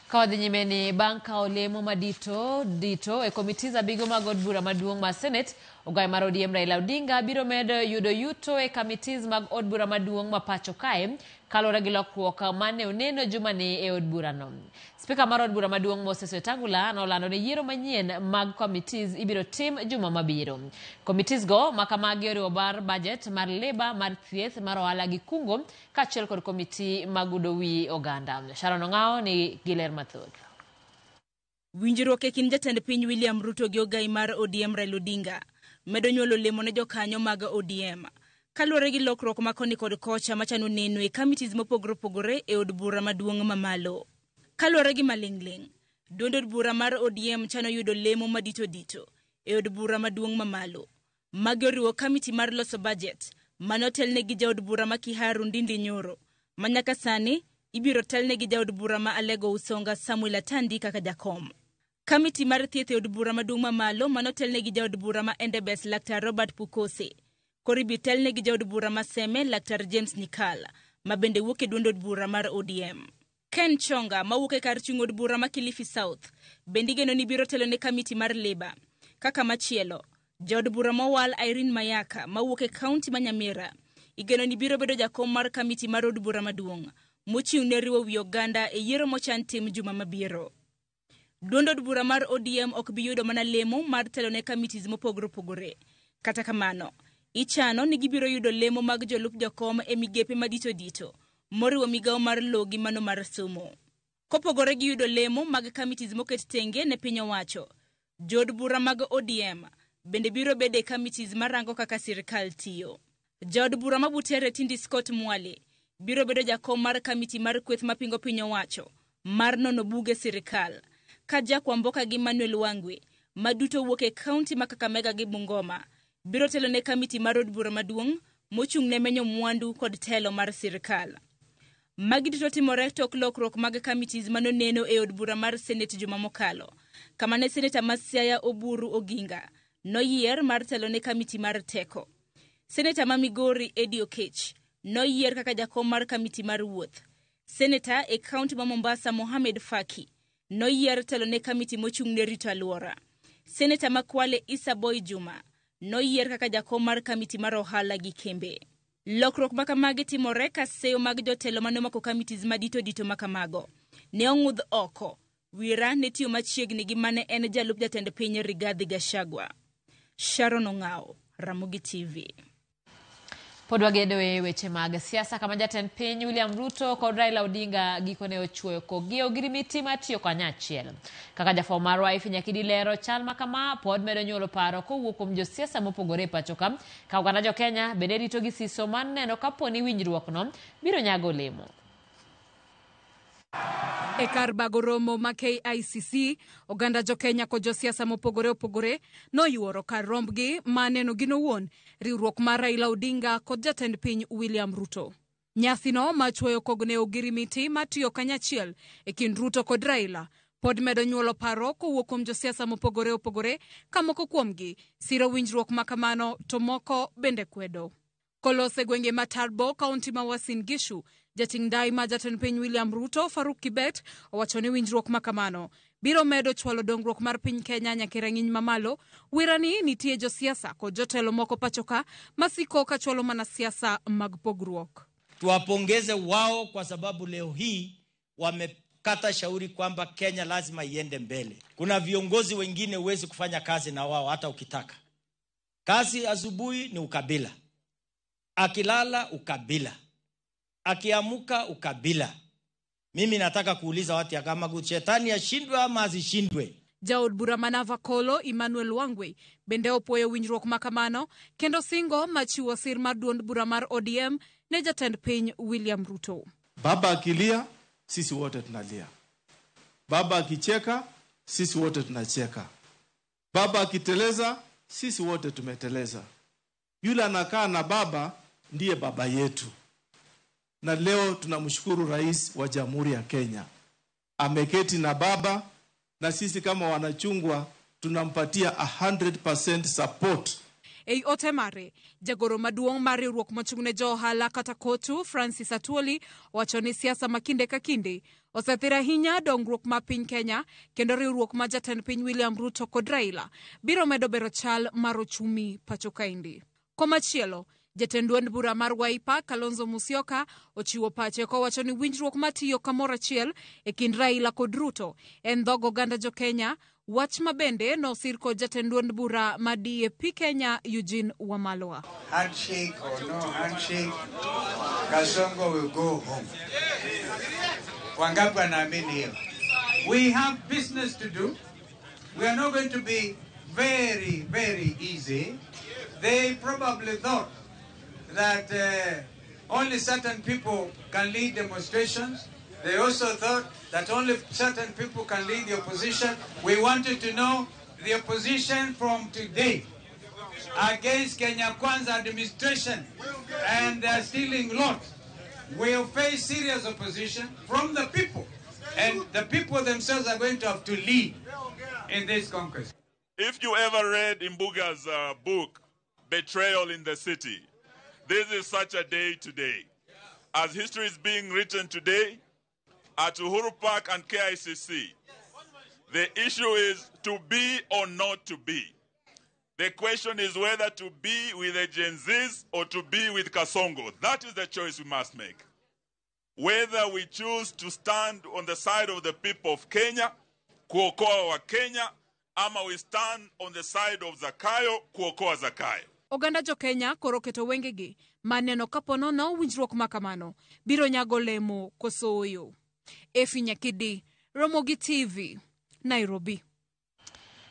Ka wadhi nyime ni bang' kawo lemo madito dito e komiti abigo mag od bura maduong' mar Senate, ogai mar ODM Raila Odinga biro medo yudo yuto e committees mag od bura maduong' ma pacho kae kaluwore gi lokruok mane oneno jumani e od burano. Spika mar od bura maduong' Moses Wetangula nolando ni yiero manyien mag committees ibiro tim juma mabiro. Committees go makamagi oriwo mar budget, mar labour, mar thieth, mar ohala gi kungo kaachiel kod komiti magudo wi oganda. Sharon Ong'ao ni gi ler mathoth. Winjruok e kind jatend piny William Ruto gi ogai mar ODM Raila Odinga medo nyuolo lemo ne jokanyo mag ODM. Kaluwore gi lokruok ma koni kod kocha machano neno e committees mopogore opogore e od bura maduong' mamalo. Kaluwore gi maling'ling', duond od bura mar ODM chano yudo lemo madito dito e od bura maduong' mamalo. Magi oriwo kamiti mar loso budget mane otelne gi jaod bura ma Kiharu Ndindi Nyoro, ma nyaka sani ibiro telne gi jaod bura ma Alego Usonga Samuel Atandi kaka jakom. Kamiti mar thieth e od bura maduong' mamalo mane otelne gi jaod bura ma Endebess Laktar Robert Pukose, koro ibiro telne gi jaod bura ma Seme Laktar James Nyikal, ma bende wuok e duond od bura mar ODM. Ken Chonga mawuok e kar chung' od bura ma Kilifi South bende igeno ni biro telo ne kamiti mar Labour. Kaka machielo, jaod bura mowal Irene Mayaka mawuok e kaunti ma Nyamira igeno ni biro bedo jakom mar kamiti mar od bura maduong' mochung' ne riwo wi oganda e yiero mochan tim juma mabiro. Duond od bura mar ODM ok bi yudo mana lemo mar telo ne committees mopogore opogore. Kata kamano, ichano ni gibiro yudo lemo mag jolup jakom e migepe madito dito, moriwo migawo mar lowo gi mano mar somo. Kopogore gi yudo lemo mag committees moket tenge ne piny owacho, jood bura mag ODM bende biro bedo e committees marango kaka sirkal tiyo. Jaod bura ma Butere Tindi Scott Mwale biro bedo jakom mar kamiti mar kweth mapingo piny owacho mar nono buge sirkal, ka Jack Wamboka gi Manuel Wangwe ma duto wuok e kaunti ma Kakamega gi Bungoma biro telo ne kamiti mar od bura maduong' mochung' ne menyo mwandu kod telo mar sirkal. Magi duto timore tok lokruok mag committees manoneno e od bura mar Senate juma mokalo, kama ne seneta ma Siaya Oburu Oginga noyier mar telo ne kamiti mar teko. Seneta ma Migori Eddie Okech noyier kaka jakom mar kamiti mar wuoth. Seneta e kaunti ma Mombasa Mohamed Faki noyier telo ne kamiti mochung' ne rito alwora. Seneta ma Kwale Issa Boy Juma noyier kaka jakom mar kamiti mar ohala gi kembe. Lokruok makamagi timore ka seyo mag jotelo mane omako committees madito dito makamago ne ong'udh oko. Wira ne tiyo machiegni gi mane en jalup jatend piny Rigathi Gachagua. Sharon Ong'ao, Ramogi TV. Pod wagedo e weche mag siasa kama jatend piny William Ruto kod Raila Odinga gikone ochuoyo kogi ogirimiti mar tiyo kanyachiel. Kaka jafwambo marwa Ifi Nyakidi lero, chal ma kama pod medo nyuolo paro kowuok kuom josiasa mopogore e pacho ka, ka oganda jo Kenya bende rito gi siso mar neno kaponi winjruokno biro nyago olemo. E kar bago romo ma KICC, oganda jo-Kenya kod josiasa mopogore opogore noyuoro kar rombgi ma neno gin owuon riwruok mar Raila Odinga kod jatend piny William Ruto. Nyasino ma chuoyo kogne ogirimiti matiyo kanyachiel e kind Ruto kod Raila pod medo nyuolo paro kowuok kuom josiasa mopogore opogore ka moko kuomgi siro winjruok ma kamano to moko bende kwedo. Kolos e gwenge ma Turbo, kaunti ma Uasin Gishu, jating' ndai ma jatend piny William Ruto, Faruk Kibet, owacho ni winjruok ma kamano biro medo chwalo dongruok mar piny Kenya nyaka e rang'iny mamalo. Wirani nitie josiasa kod jotelo moko pacho ka masiko ka chwalo mana siasa mag pogruok. Tuwapongeze wao kwa sababu leo hii wamekata shauri kwamba Kenya lazima iende mbele. Kuna viongozi wengine huwezi kufanya kazi na wao hata ukitaka. Kazi asubuhi ni ukabila, akilala ukabila, akiamuka ukabila. Mimi nataka kuuliza watu ya kama shetani ashindwe ama asishindwe. Jaod bura ma Navakolo Emmanuel Wangwe bende opuoyo winjruok ma kamano kendo singo machiwo sir mar duond bura mar ODM ne jatend piny William Ruto. Baba akilia, sisi wote tunalia. Baba akicheka, sisi wote tunacheka. Baba akiteleza, sisi wote tumeteleza. Yule anakaa na baba ndiye baba yetu. Na leo tunamshukuru Rais wa Jamhuri ya Kenya. Ameketi na baba na sisi kama wanachungwa tunampatia 100% support. Ei ote mare, jagoro maduong' mar riwruok mochung' ne jo ohala kata KOTU Francis Atwoli owacho ni siasa ma kinde ka kinde osethiro ahinya dongruok ma piny Kenya kendo riwruok ma jatend piny William Ruto kod Raila biro medo bero chal mar ochumi pacho kaendi. Komachielo, jatend duond bura mar Wiper Kalonzo Musyoka ochiwo pache kowacho ni winjruok matiyo kamoro achiel e kind Raila kod Ruto en dhog oganda jo Kenya, wach ma bende nosir kod jatend duond bura ma DAP Kenya Eugene Wamalwa. Handshake or no handshake, Kasongo will go home. Wangapi wanaamini hiyo? We have business to do. We are not going to be very, very easy. They probably thought that only certain people can lead demonstrations. They also thought that only certain people can lead the opposition. We wanted to know the opposition from today against Kenya Kwanza administration and their stealing lot will face serious opposition from the people. And the people themselves are going to have to lead in this conquest. If you ever read Imbuga's book, Betrayal in the City, this is such a day today. As history is being written today, at Uhuru Park and KICC, the issue is to be or not to be. The question is whether to be with the Gen Zs or to be with Kasongo. That is the choice we must make. Whether we choose to stand on the side of the people of Kenya, kuokoa wa Kenya, ama we stand on the side of Zakayo, kuokoa Zakayo. Oganda jo Kenya koro keto wengegi ma neno kapo nono winjruok ma kamano biro nyago lemo koso ooyo. Efi Nyakidi, Ramogi TV, Nairobi.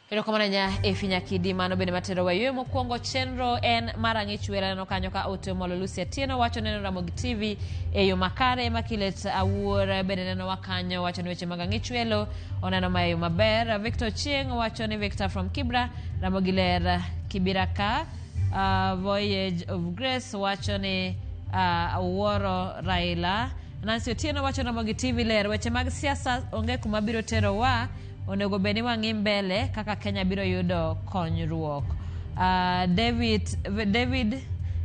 Erokamano nya Efi Nyakidi, mano bende matero wa mokwongo chenro en mar ang'ich wera neno kanyo ka ote molo Lucy Atieno wacho neno Ramogi TV e yo makare Makilet Awuor bende neno wa kanyo wacho ni weche mag ang'ich welo oneno ma e yo maber. Victor Chieng wacho ni Victor from Kibra Ramogi ler Kibira ka. Voyage of Grace wacho ni Awuoro Raila. Nancy Otieno wacho Ramogi TV ler weche mag siasa onge kuma biro tero wa, onego bed ni wang'i mbele kaka Kenya biro yudo konyruok.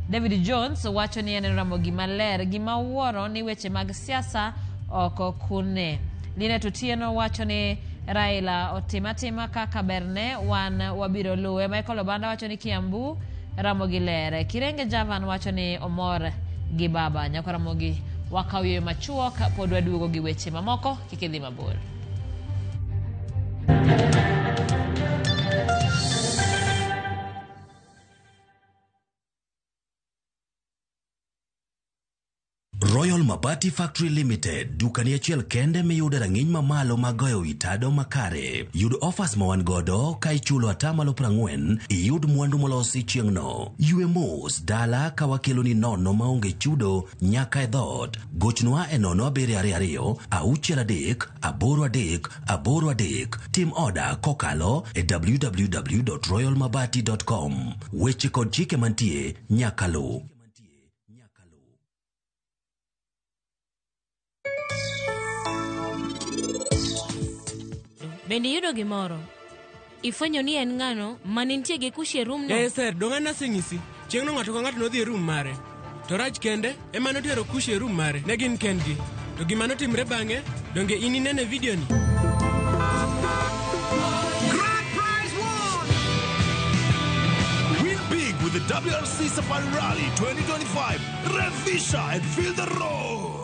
David Jones wacho ni en Ramogi maler, gima wuoro ni weche mag siasa oko kune. Linet Otieno wacho ni Raila otim atima kaka berne, wan wabiro luwe. Michael Obanda wacho ni Kiambu Ramogi ler. Kirenge Javan wacho ni omor gi baba. Nyako Ramogi wakaw yweyo machuok pod waduogo gi weche mamoko, kik idhi mabor. Mabati Factory Limited, dukani achiel kende miyude rang'iny mamalo mag goyo wi tado makare. Yud offers ma wan godo ka ichulo 40%, iyud mwandu molosi chieng'no. Ywe mos dala ka wakeloni nono maonge chudo nyaka e dhoot. Gochnwa e 0722 63 83 83. Tim oda kokalo e www.royalmabati.com. Weche kod chike mantie nyaka luw. Bende iyudo gimoro? Ifwenyo ni en ng'ano ma nitie gi kushi e rumno? Yaye Esther, donge naseng'isi? Chieng'no ng'ato ka ng'ato nodhi e rum mare. To Raj kende ema notero Kushi e rum mare. Ne gin kendgi. To gima notimre bang'e, donge in inene e vidioni? Win big with the WRC Safari Rally 2025. Revisha and feel the roar.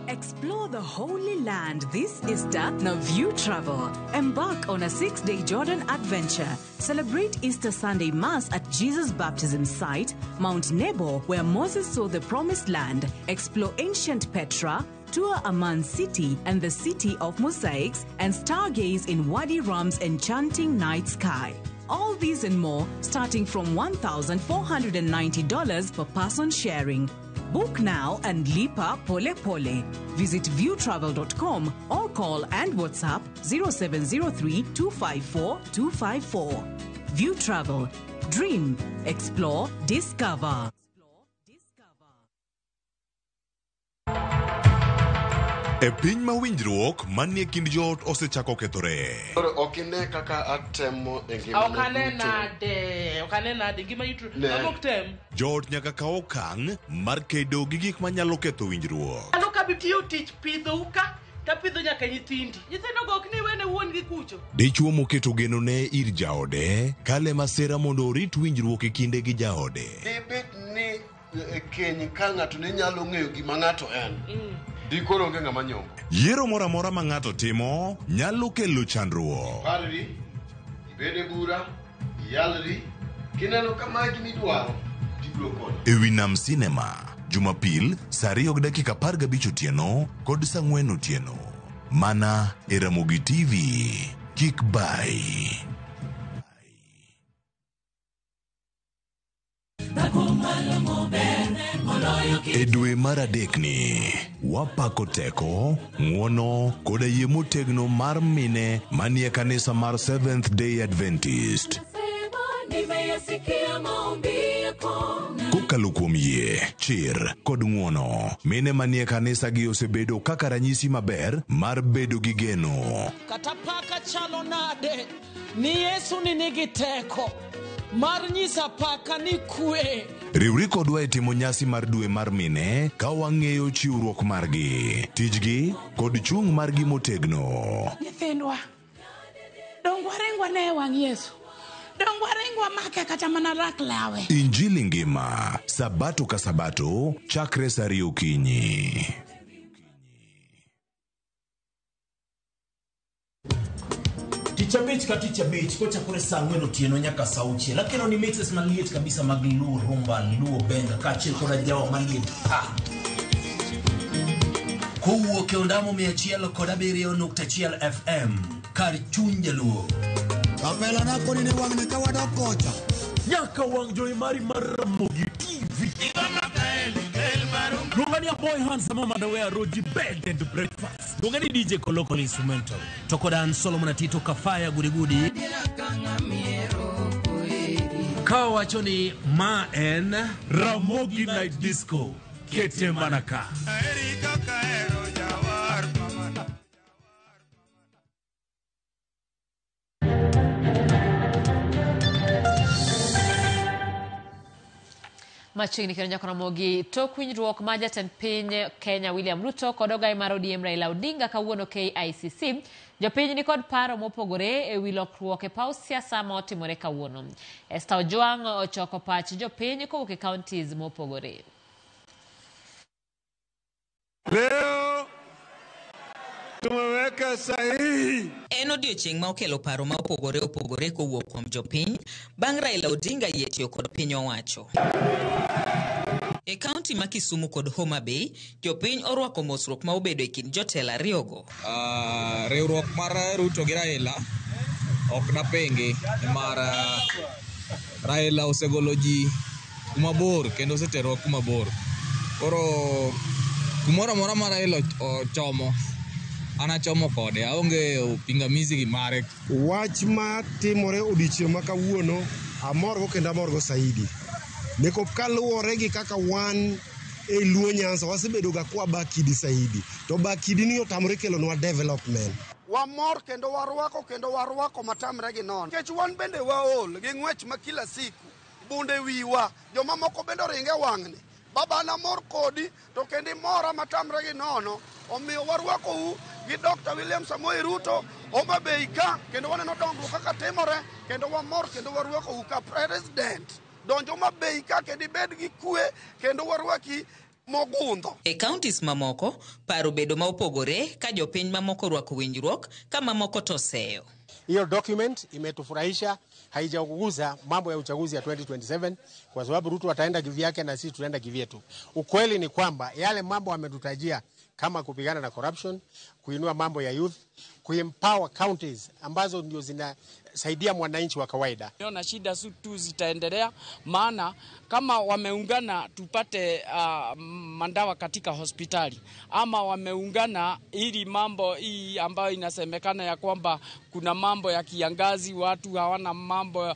Explore the Holy Land this Easter now View Travel. Embark on a 6-day Jordan adventure. Celebrate Easter Sunday Mass at Jesus' baptism site, Mount Nebo, where Moses saw the Promised Land. Explore ancient Petra, tour Amman City and the City of Mosaics, and stargaze in Wadi Ram's enchanting night sky. All these and more starting from $1,490 per person sharing. Book now and lipa pole pole. Visit viewtravel.com or call and WhatsApp 0703 254 254. View Travel. Dream, explore, discover. E piny ma winjruok manie kind joot osechako kethore. Koro ok ine kaka atemo e ngimana Ok ane duto. nade, ok ane nade, ngima yutro. Ne. Mago ok tem. Joot nyaka kaw okang' mar kedo gi gik manyalo ketho winjruok. Ano ka bitiyo tich pidhou ka, tapidho nyaka nyithindi. Nyithindo go ok ni wene wuon gi kucho. Dichwo moketo genone ir jaode kale masira mondo orit winjruok e kinde gi jaode. Dibed ni e keny ka ng'ato ne nyalo ng'eyo gima ng'ato en. Di koro onge ng'ama nyombo. Yiero moro amora ma ng'ato timo nyalo kelo chandruok. Parri, ibed e bura, iyalri, kineno ka mae gima idwaro, tibiro konyo. E wi Nam Cinema, Jumapil saa 2:15 otieno kod saa 4 otieno. Mana e Ramogi TV. Kik bai. E dwe mar adekni, wapako teko, ng'uono koda yie motegno mar mine manie kanisa mar Seventh Day Adventist. Nimeyasikia maombi yako Kokalo kuom yie, chir kod ng'uono, mine manie kanisa gi osebedo kaka ranyisi maber mar bedo gi geno. Kata paka chalo nade, ni Yesu ni nigi teko mar nyiso paka ni kwe. Riwri kodwa e timo nyasi mar dwe mar mine ka wang'eyo chiwruok margi, tijgi kod chung' margi motegno. Nyithindwa, dong waringwa ne e wang' Yesu. Dong waringwa make kata mana rak lawe. Injili ngima, sabato ka sabato, chakre saa ariyo okinyi. Tich abich ka tich abich kochakore saa ang'wen otieno nyaka saa auchiel akelo ni mixes maliet kabisa mag luo rumba luo benga kaachiel koda jawa maliet pa Kowuok e ondamo 107.1 FM kar chuny jaluo. Kapela na koni ni wang'ni ka wadok kocha. Nyaka wang' jowi mari mar Ramogi TV. Luonga ni Aboy Handsome Mama Roji Bed and Breakfast. Luonga ni DJ Kolokol Instrumental. To kod an Solomon Atito Kafaya Gudigudi. Ka wacho ni ma en Ramogi Night Disco. Kete mana ka. Machiegni kendo nyaka Ramogi tok winjruok ma jatend piny Kenya William Ruto kod ogai mar ODM Raila Odinga kawuono KICC, jopiny nikod paro mopogore e wi lokruok e paw siasa ma otimore kawuono. Esther Ojwang' ochoko pach jopiny kowuok e counties mopogore. Leo tumeweka sahihi. En odiochieng' ma okelo paro ma opogore opogore kowuok kuom jopiny bang' Raila Odinga yie tiyo kod piny owacho. E kaunti ma Kisumu kod Homa Bay, jopiny orwako mosruok ma obedo e kind jotelo ariyogo. Riwruok mar Ruto gi Raila ok napingi nimar Raila osegolo ji kuma bor kendo oseterowa kuma bor. Koro kumoro amora ma Raila ochomo, an achomo kode, aonge pingamizi gi mare. Wach ma timore odiochieng' ma kawuono amorgo kendo amorgo saidi. Nikop kaluwore gi kaka wan e Luo Nyanza wasebedo ga kwa bakidi saidi. To bakidi ni otamore kelonwa development. Wamor kendo warwako matamre gi nono. Nikech wan bende waol gi ng'wech ma kila siku. Bunde wiwa, joma moko bende oringe wang'ni. Baba namor kodi to kendo imora matamre gi nono. Omiyo warwakou gi Dr. William Samoei Ruto, Homa Bay ka, kendo waneno dongruok kaka timore, kendo wamor kendo warwakou ka president. Donjo Homa Bay ka kendo ibed gi kwe, kendo warwaki mogundho. E counties mamoko, paro bedo ma opogore ka jopiny mamoko orwako winjruok ka mamoko to oseyo. Hiyo document imetufurahisha, haijaguza mambo ya uchaguzi ya 2027 kwa sababu Ruto ataenda kivyake na sisi tutaenda kivyetu. Ukweli ni kwamba yale mambo ametutajia kama kupigana na corruption, kuinua mambo ya youth, kuempower counties ambazo ndio zinasaidia mwananchi wa kawaida. Naona shida tu zitaendelea, maana kama wameungana tupate mandawa katika hospitali, ama wameungana ili mambo hii ambayo inasemekana ya kwamba kuna mambo ya kiangazi, watu hawana mambo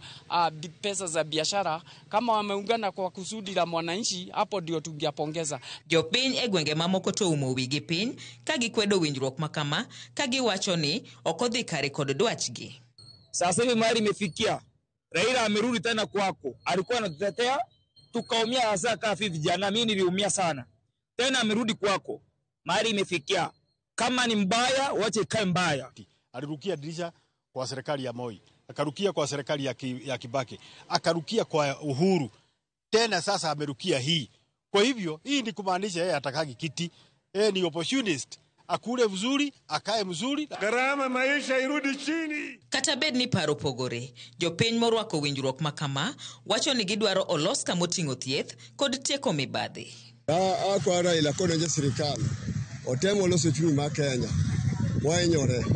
pesa za biashara, kama wameungana kwa kusudi la mwananchi, hapo ndio tungepongeza. Jopiny e gwenge mamoko to oumo wigi piny ka gikwedo winjruok makama ka giwacho ni ok odhi kare kod dwachgi. Sasa hivi mahali imefikia, Raila amerudi tena kwako, alikuwa anatutetea tukaumia, hasa kama vijana, mimi niliumia sana. Tena amerudi kwako, mahali imefikia, kama ni mbaya wache ikae mbaya. Alirukia dirisha kwa serikali ya Moi, akarukia kwa serikali ya Kibaki, akarukia kwa Uhuru, tena sasa amerukia hii. Kwa hivyo hii ni kumaanisha yeye atakagi kiti, yeye ni opportunist. Akule mzuri, akae mzuri. Gharama maisha irudi chini. Kata bed ni paro pogore, jopiny morwako winjruok makama wacho ni gidwaro olos kamoting'o thieth kod tieko mibadhi. Akwa Raila kodonjo sirikal, otemo loso uchumi mar Kenya, wahinyore.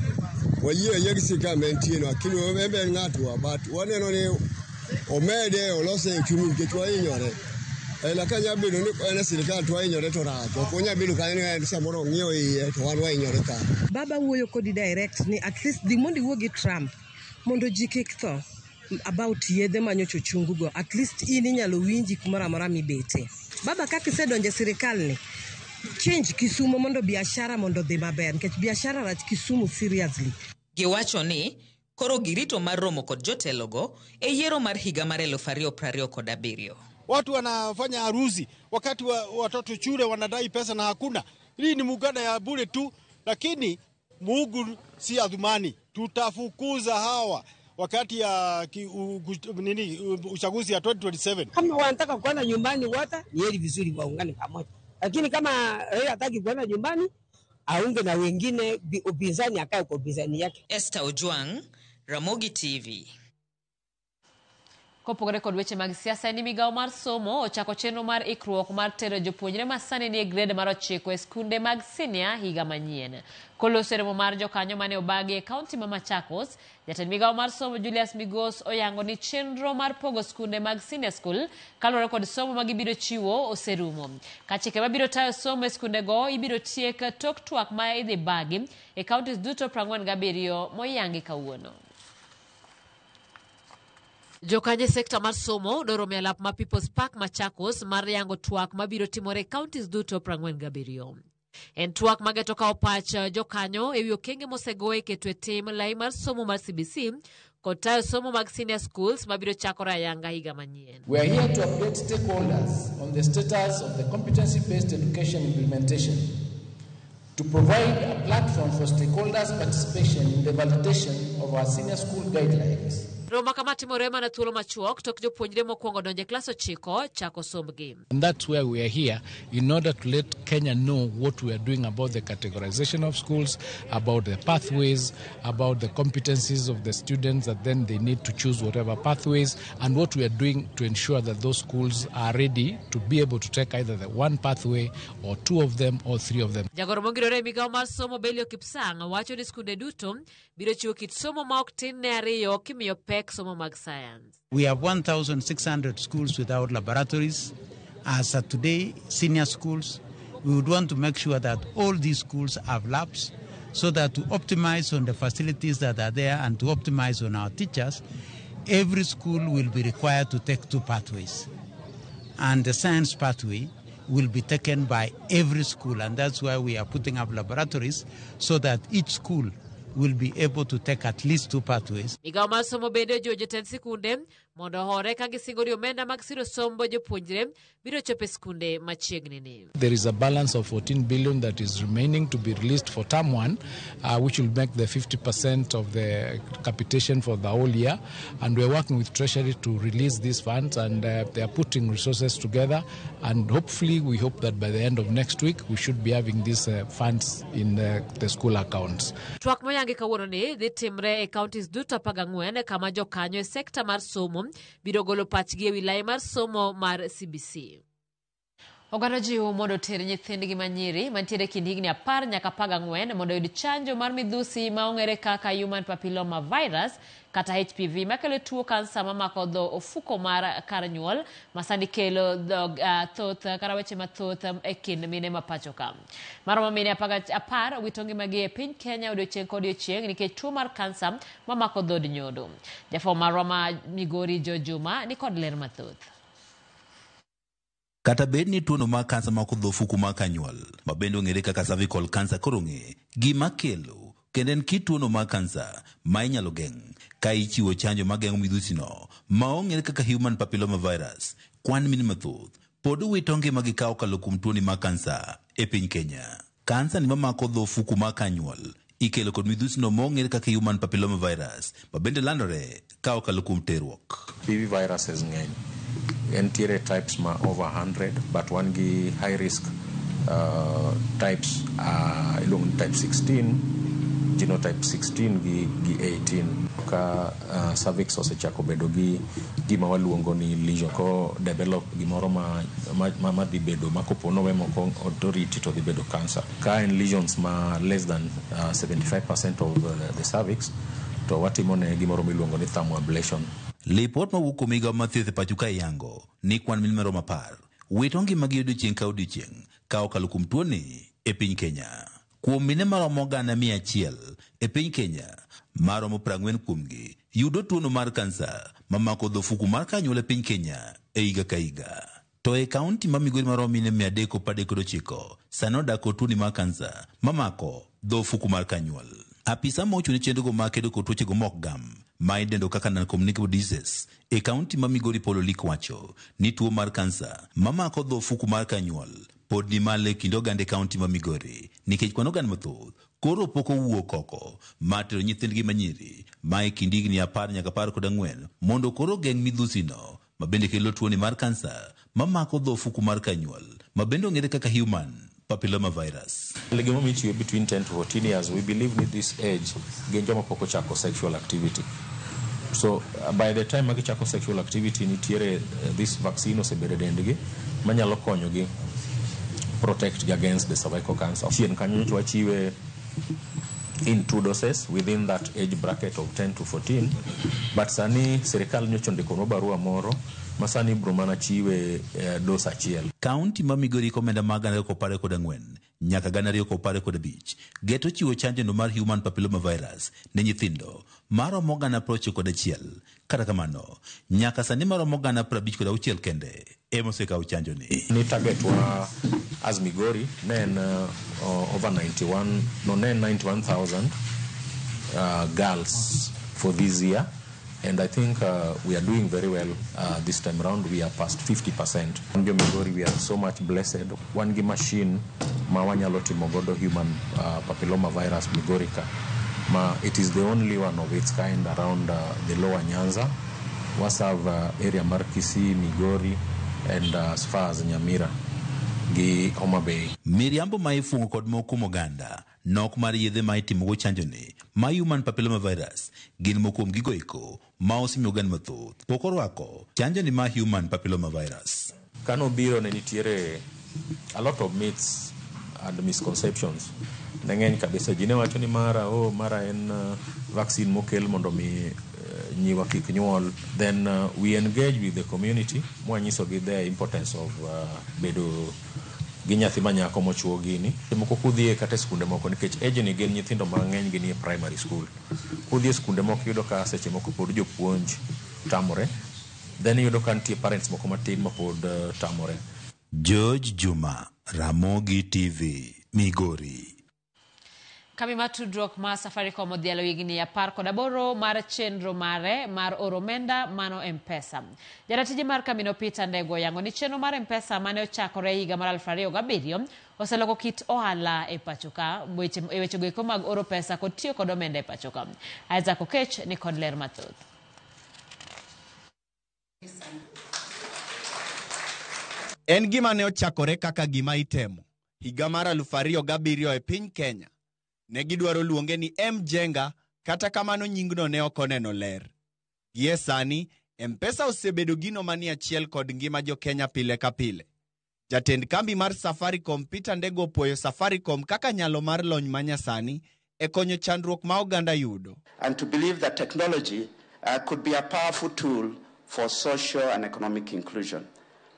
Wayie ayie gi sirikal ma entie no, lakini en be en ng'atwa, but waneno ni omede olose uchumi nikech wahinyore. Raila ka nyalo bedo ni en e sirikal to wahinyore to rach. Ok onyal bedo kanyo ni en samoro ong'iewo iye to wan wahinyore ka. Baba wuoyo kodi direct ni at least dhi mondo iwuo gi Trump mondo ji kik tho about yedhe manyocha ochungu go. At least in inyalo winji kumoro amora mibete. Baba kaka isedonjo e sirikal ni, change Kisumu mondo biashara mondo odhi maber nikech biashara rach Kisumu seriously. Giwacho ni koro girito mar romo kod jotelogo e yiero mar higa mar 2027. Watu wanafanya harusi wakati watoto shule wanadai pesa na hakuna. Hii ni muganda ya bure tu, lakini Mungu si adhumani. Tutafukuza hawa wakati ya uchaguzi ya 2027. Kama wanataka kwenda nyumbani wote, ni heri vizuri waungane pamoja. Lakini kama Raila hataki kwenda nyumbani, aunge na wengine, upinzani akae kwa upinzani yake. Esther Ojwang, Ramogi TV. Kopogore kod weche mag siasa, ni migawo mar somo ochako chenro mar ikruok mar tero jopuonjre ma sani nie grade mar 9 e skunde mag senior higa manyien. Koloso e romo mar jokanyo mane obagi e kaunti ma Machakos, jatend migawo mar somo Julius Migos oyango ni chenro mar pogo skunde mag senior school kaluwore kod somo ma gibiro chiwo oserumo. Ka chike mabiro tayo somo e skundego ibiro tiek tok twak ma idhi bagi e kauntis duto 47 moyangi kawuono. Jokanyo sekta mar somo noromo e alap ma People's Park Machakos mar yango twak mabiro timore e counties duto 47. En twak mageto kawo pach jokanyo ewi okenge mosego e keto e tim lai mar somo mar CBC kod tayo somo mag senior schools mabiro chakore ayanga higa manyien. We are here to update stakeholders on the status of the competency-based education implementation, to provide a platform for stakeholders' participation in the validation of our senior school guidelines, Romo kama timore mana thuolo machuok tok jopuonjre mokwongo donjo e klas 9 chako sombgi. And that's where we are here, in order to let Kenya know what we are doing about the categorization of schools, about the pathways, about the competencies of the students that then they need to choose whatever pathways, and what we are doing to ensure that those schools are ready to be able to take either the one pathway or two of them or three of them. Jagoro mongirore e migawo mar somo Belio Kipsang wacho ni skunde duto biro chiwo kit somo ma ok tin ne 2 kimiyo pek somo mag science. We have 1,600 schools without laboratories. As of today, senior schools, we would want to make sure that all these schools have labs so that to optimize on the facilities that are there and to optimize on our teachers, every school will be required to take 2 pathways. And the science pathway will be taken by every school, and that's why we are putting up laboratories so that each school will be able to take at least 2 pathways. Migawo mar somo bende ojiwo jotend sikunde mondo ohore ka gisingo ni omenda mag siro sombo jopuonjre biro chopo e skunde machiegni ni. There is a balance of 14 billion that is remaining to be released for term 1, which will make the 50% of the capitation for the whole year. And we're working with Treasury to release these funds, and they are putting resources together. And hopefully, we hope that by the end of next week, we should be having these funds in the school accounts. Twak moyangi kawuono ni dhi timre e counties duto 14 kama jokanyo e sekta mar somo biro golo pachgi e wi lai mar somo mar CBC. Oganda jiwo mondo oter nyithindgi manyiri mantiere kind higni 10 nyaka 14 mondo oyud chanjo mar midhusi ma ong'ere kaka Human Papilloma Virus kata HPV makelo tuo kansa mamako dho ofuko mar kar nyuol ma sani kelo thoth kata weche mathoth e kind mine ma pacho ka. Maromo mine 10 wito ngimagi e piny Kenya odiochieng' kodiochieng' nikech tuo mar kansa mamako dhod nyodo. Jafwambo marwa ma Migori Jo Juma ni kod ler mathoth. Kata bed ni tuono mar kansa mako dho ofuku mar kar nyuol, ma bende ong'ere kaka cervical cancer koro ong'e gima kelo, kendo en kit tuono mar kansa ma inyalo geng' ka ichiwo chanjo mageng'o midhusino ma ong'ere kaka human papilloma virus. Kwan mine mathoth pod wito ngimagi ka okalo kuom tuoni mar kansa e piny Kenya. Kansa ni mamako dho ofuku mar kar nyuol ikelo kod midhusino ma ong'ere kaka human papilloma virus ma bende landore ka okalo kuom terruok. PV viruses ng'eny. Entiere types ma over 100, but wan gi high risk types iluongo ni type 16, genotype 16 gi 18. Ka cervix osechako bedo gi gima waluongo ni lesion, ko develop gimoro ma dhi bedo ma kopo nowe moko otoriti to dhi bedo cancer. Ka en lesions ma less than 75% of the cervix, to watimo ne gimoro miluongo ni thermoablation. Lipot mawuok kuom migawo mar thieth e pacho ka yango ni kwan mine maromo 10 wito ngimagi odiochieng' ka odiochieng' ka okalo kuom tuoni e piny Kenya. Kuom mine maromo 100,000 e piny Kenya, maromo 40 kuomgi yudo tuono mar kansa mamako dho ofuku mar kar nyuol e piny Kenya e higa ka higa. To e kaunti ma Migori maromo mine 339 sani odak kod tuoni mar kansa mamako dho ofuku mar kar nyuol. Apisa ma ochung' ne chenrogo mag kedo kod tuochego mok gam ma idendo kaka non-communicable diseases e kaunti ma Migori Paul Olik wacho ni tuo mar kansa mamako dho ofuku mar kar nyuol pod ni malo e kind oganda e kaunti ma Migori nikech kwan oganda mathoth koro pok owuok oko mar tero nyithindgi manyiri ma e kind higni 10 nyaka 14 mondo koro geng' midhusino ma bende kelo tuoni mar kansa mamako dho ofuku mar kar nyuol ma bende ong'ere kaka human papilloma virus. Gimomiyo ichiwe between 10 to 14 years, we believe ni this age gin joma pok ochako sexual activity. So by the time magichako sexual activity nitiere this vaccine osebedo e dendgi manyalo konyogi protect against the cervical cancer. Chien kanyo nyocha wachiwe in 2 doses within that age bracket of 10 to 14, but sani sirikal nyocha ondikonwa barua moro ma sani ibro mana chiwe dose achiel. Kaunti ma Migori komenda mag 2024 nyaka 2025 geto chiwo chanjo no mar human papilloma virus ne nyithindo maromo 91,000. Kata kamano nyaka sani maromo 56,000 kende ema osekawo chanjo ni. Ni target wa as Migori ne en over 91, no, ne en 91,000 girls for this year. And I think we are doing very well this time round. We are past 50%. Jo Migori, we are so much blessed. Wan gi machine ma wanyalo timo godo human papilloma virus Migori ka. Ma it is the only one of its kind around the lower Nyanza. Waserve area mar Kisii, Migori and as far as Nyamira gi Homa Bay. Miriambo ma ifungo kod moko kuom oganda, nok mar yedhe ma itimogo chanjoni ma human papilloma virus gin moko kuom gigo eko ma osemiyo oganda mathoth pok orwako chanjoni ma human papilloma virus. Kanobiro ne nitiere a lot of myths and misconceptions. Ne ng'eny kabisa. Ji ne wacho ni mara, oh, mara en vaccine mokel mondo mi nyiwa kik nyuol. Then we engage with the community mwanyisogi the importance of bedo gi nyathi ma nyako mochuo gini. Moko kudhie kata e skunde moko nikech age ni gin nyithindo mang'eny gin e primary school. Kudhie skunde moko iyudo ka seche moko pod jopuonj tamore. Then iyudo ka nitie parents moko matin ma pod tamore. George Juma, Ramogi TV, Migori. Kambi mar tudruok mar Safaricom odhialo higni 18 mar chenro mare mar oro omenda mano M-Pesa. Jaratije mar kambino Peter Ndegwa oyango ni chenro mar M-Pesa mane ochakore higa mar 2007 oseloko kit ohala e pachoka e wechego eko mag oro pesa kod tiyo kod omenda e pachoka. Isaac Okech ni kod ler mathoth. En gima ne ochakore kaka gima itemo higa mar 2007 e piny Kenya. Ne gidwaro luonge ni M-Jenga, kata kamano nyingno ne ok oneno ler. Gie sani, M-Pesa osebedo gino manie achiel kod ngima jo-Kenya pile ka pile. Jatend kambi mar Safaricom Peter Ndegwa opuoyo Safaricom kaka nyalo mar lony manyasani e konyo chandruok ma oganda yudo. And to believe that technology could be a powerful tool for social and economic inclusion.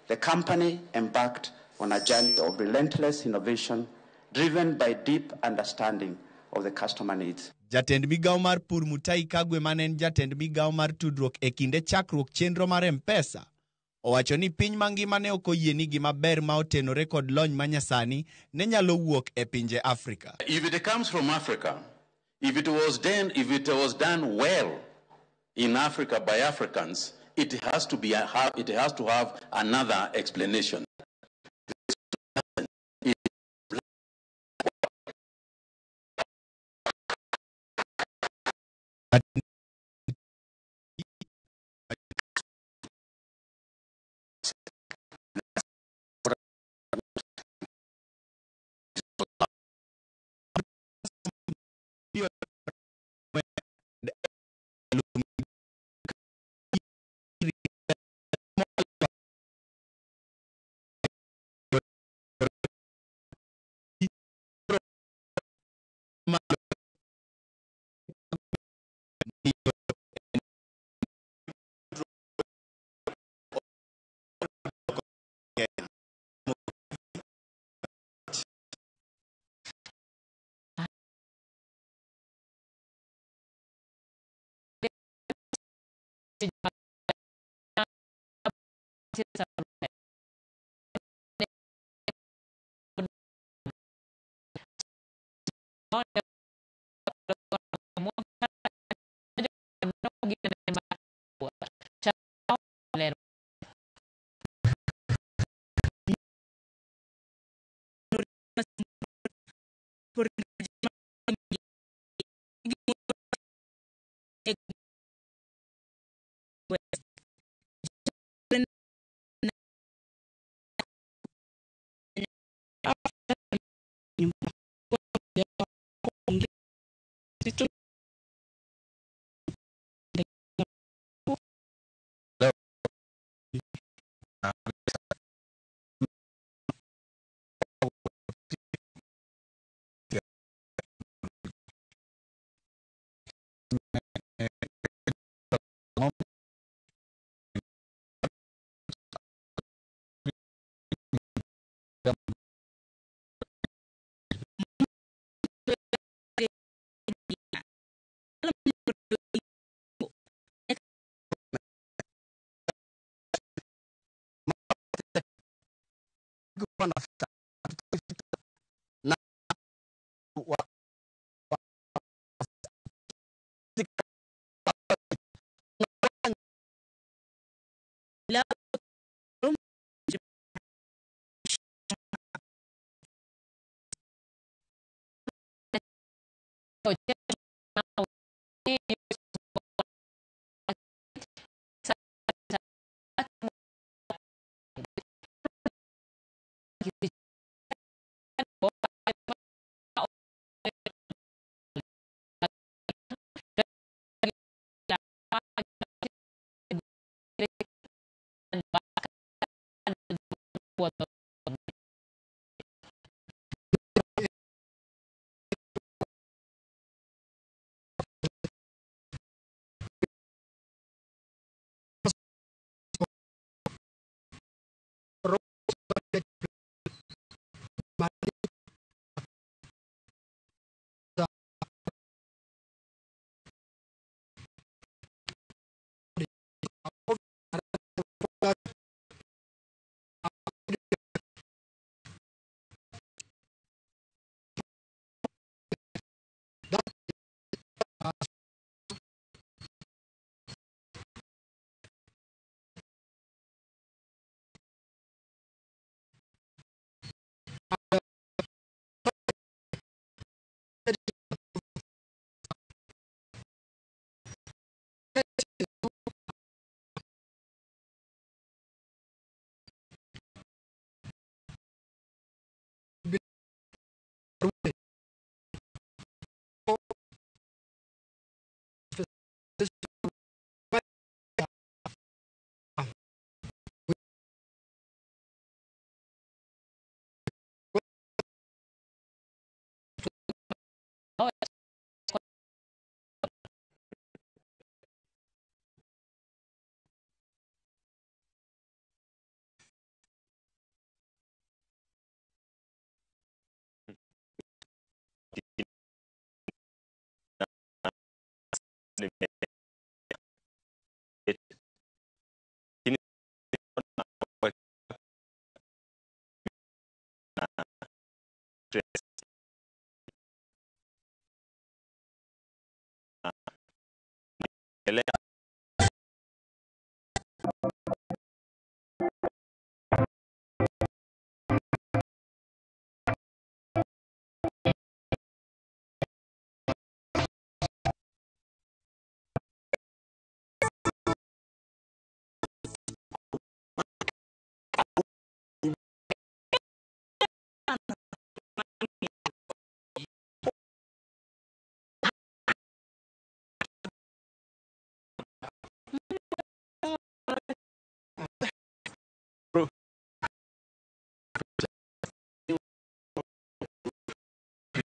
The company embarked on a journey of relentless innovation driven by deep understanding of the customer needs. Jatend migawo mar Pur Mutahi Kagwe mane en jatend migawo mar tudruok e kinde chakruok chenro mar M-Pesa owacho ni piny mangima ne ok oyie ni gima ber ma otenore kod lony manyasani ne nyalo wuok e pinje Afrika. If it comes from Africa, if it was done well in Africa by Africans, it has to be it has to have another explanation. Elea.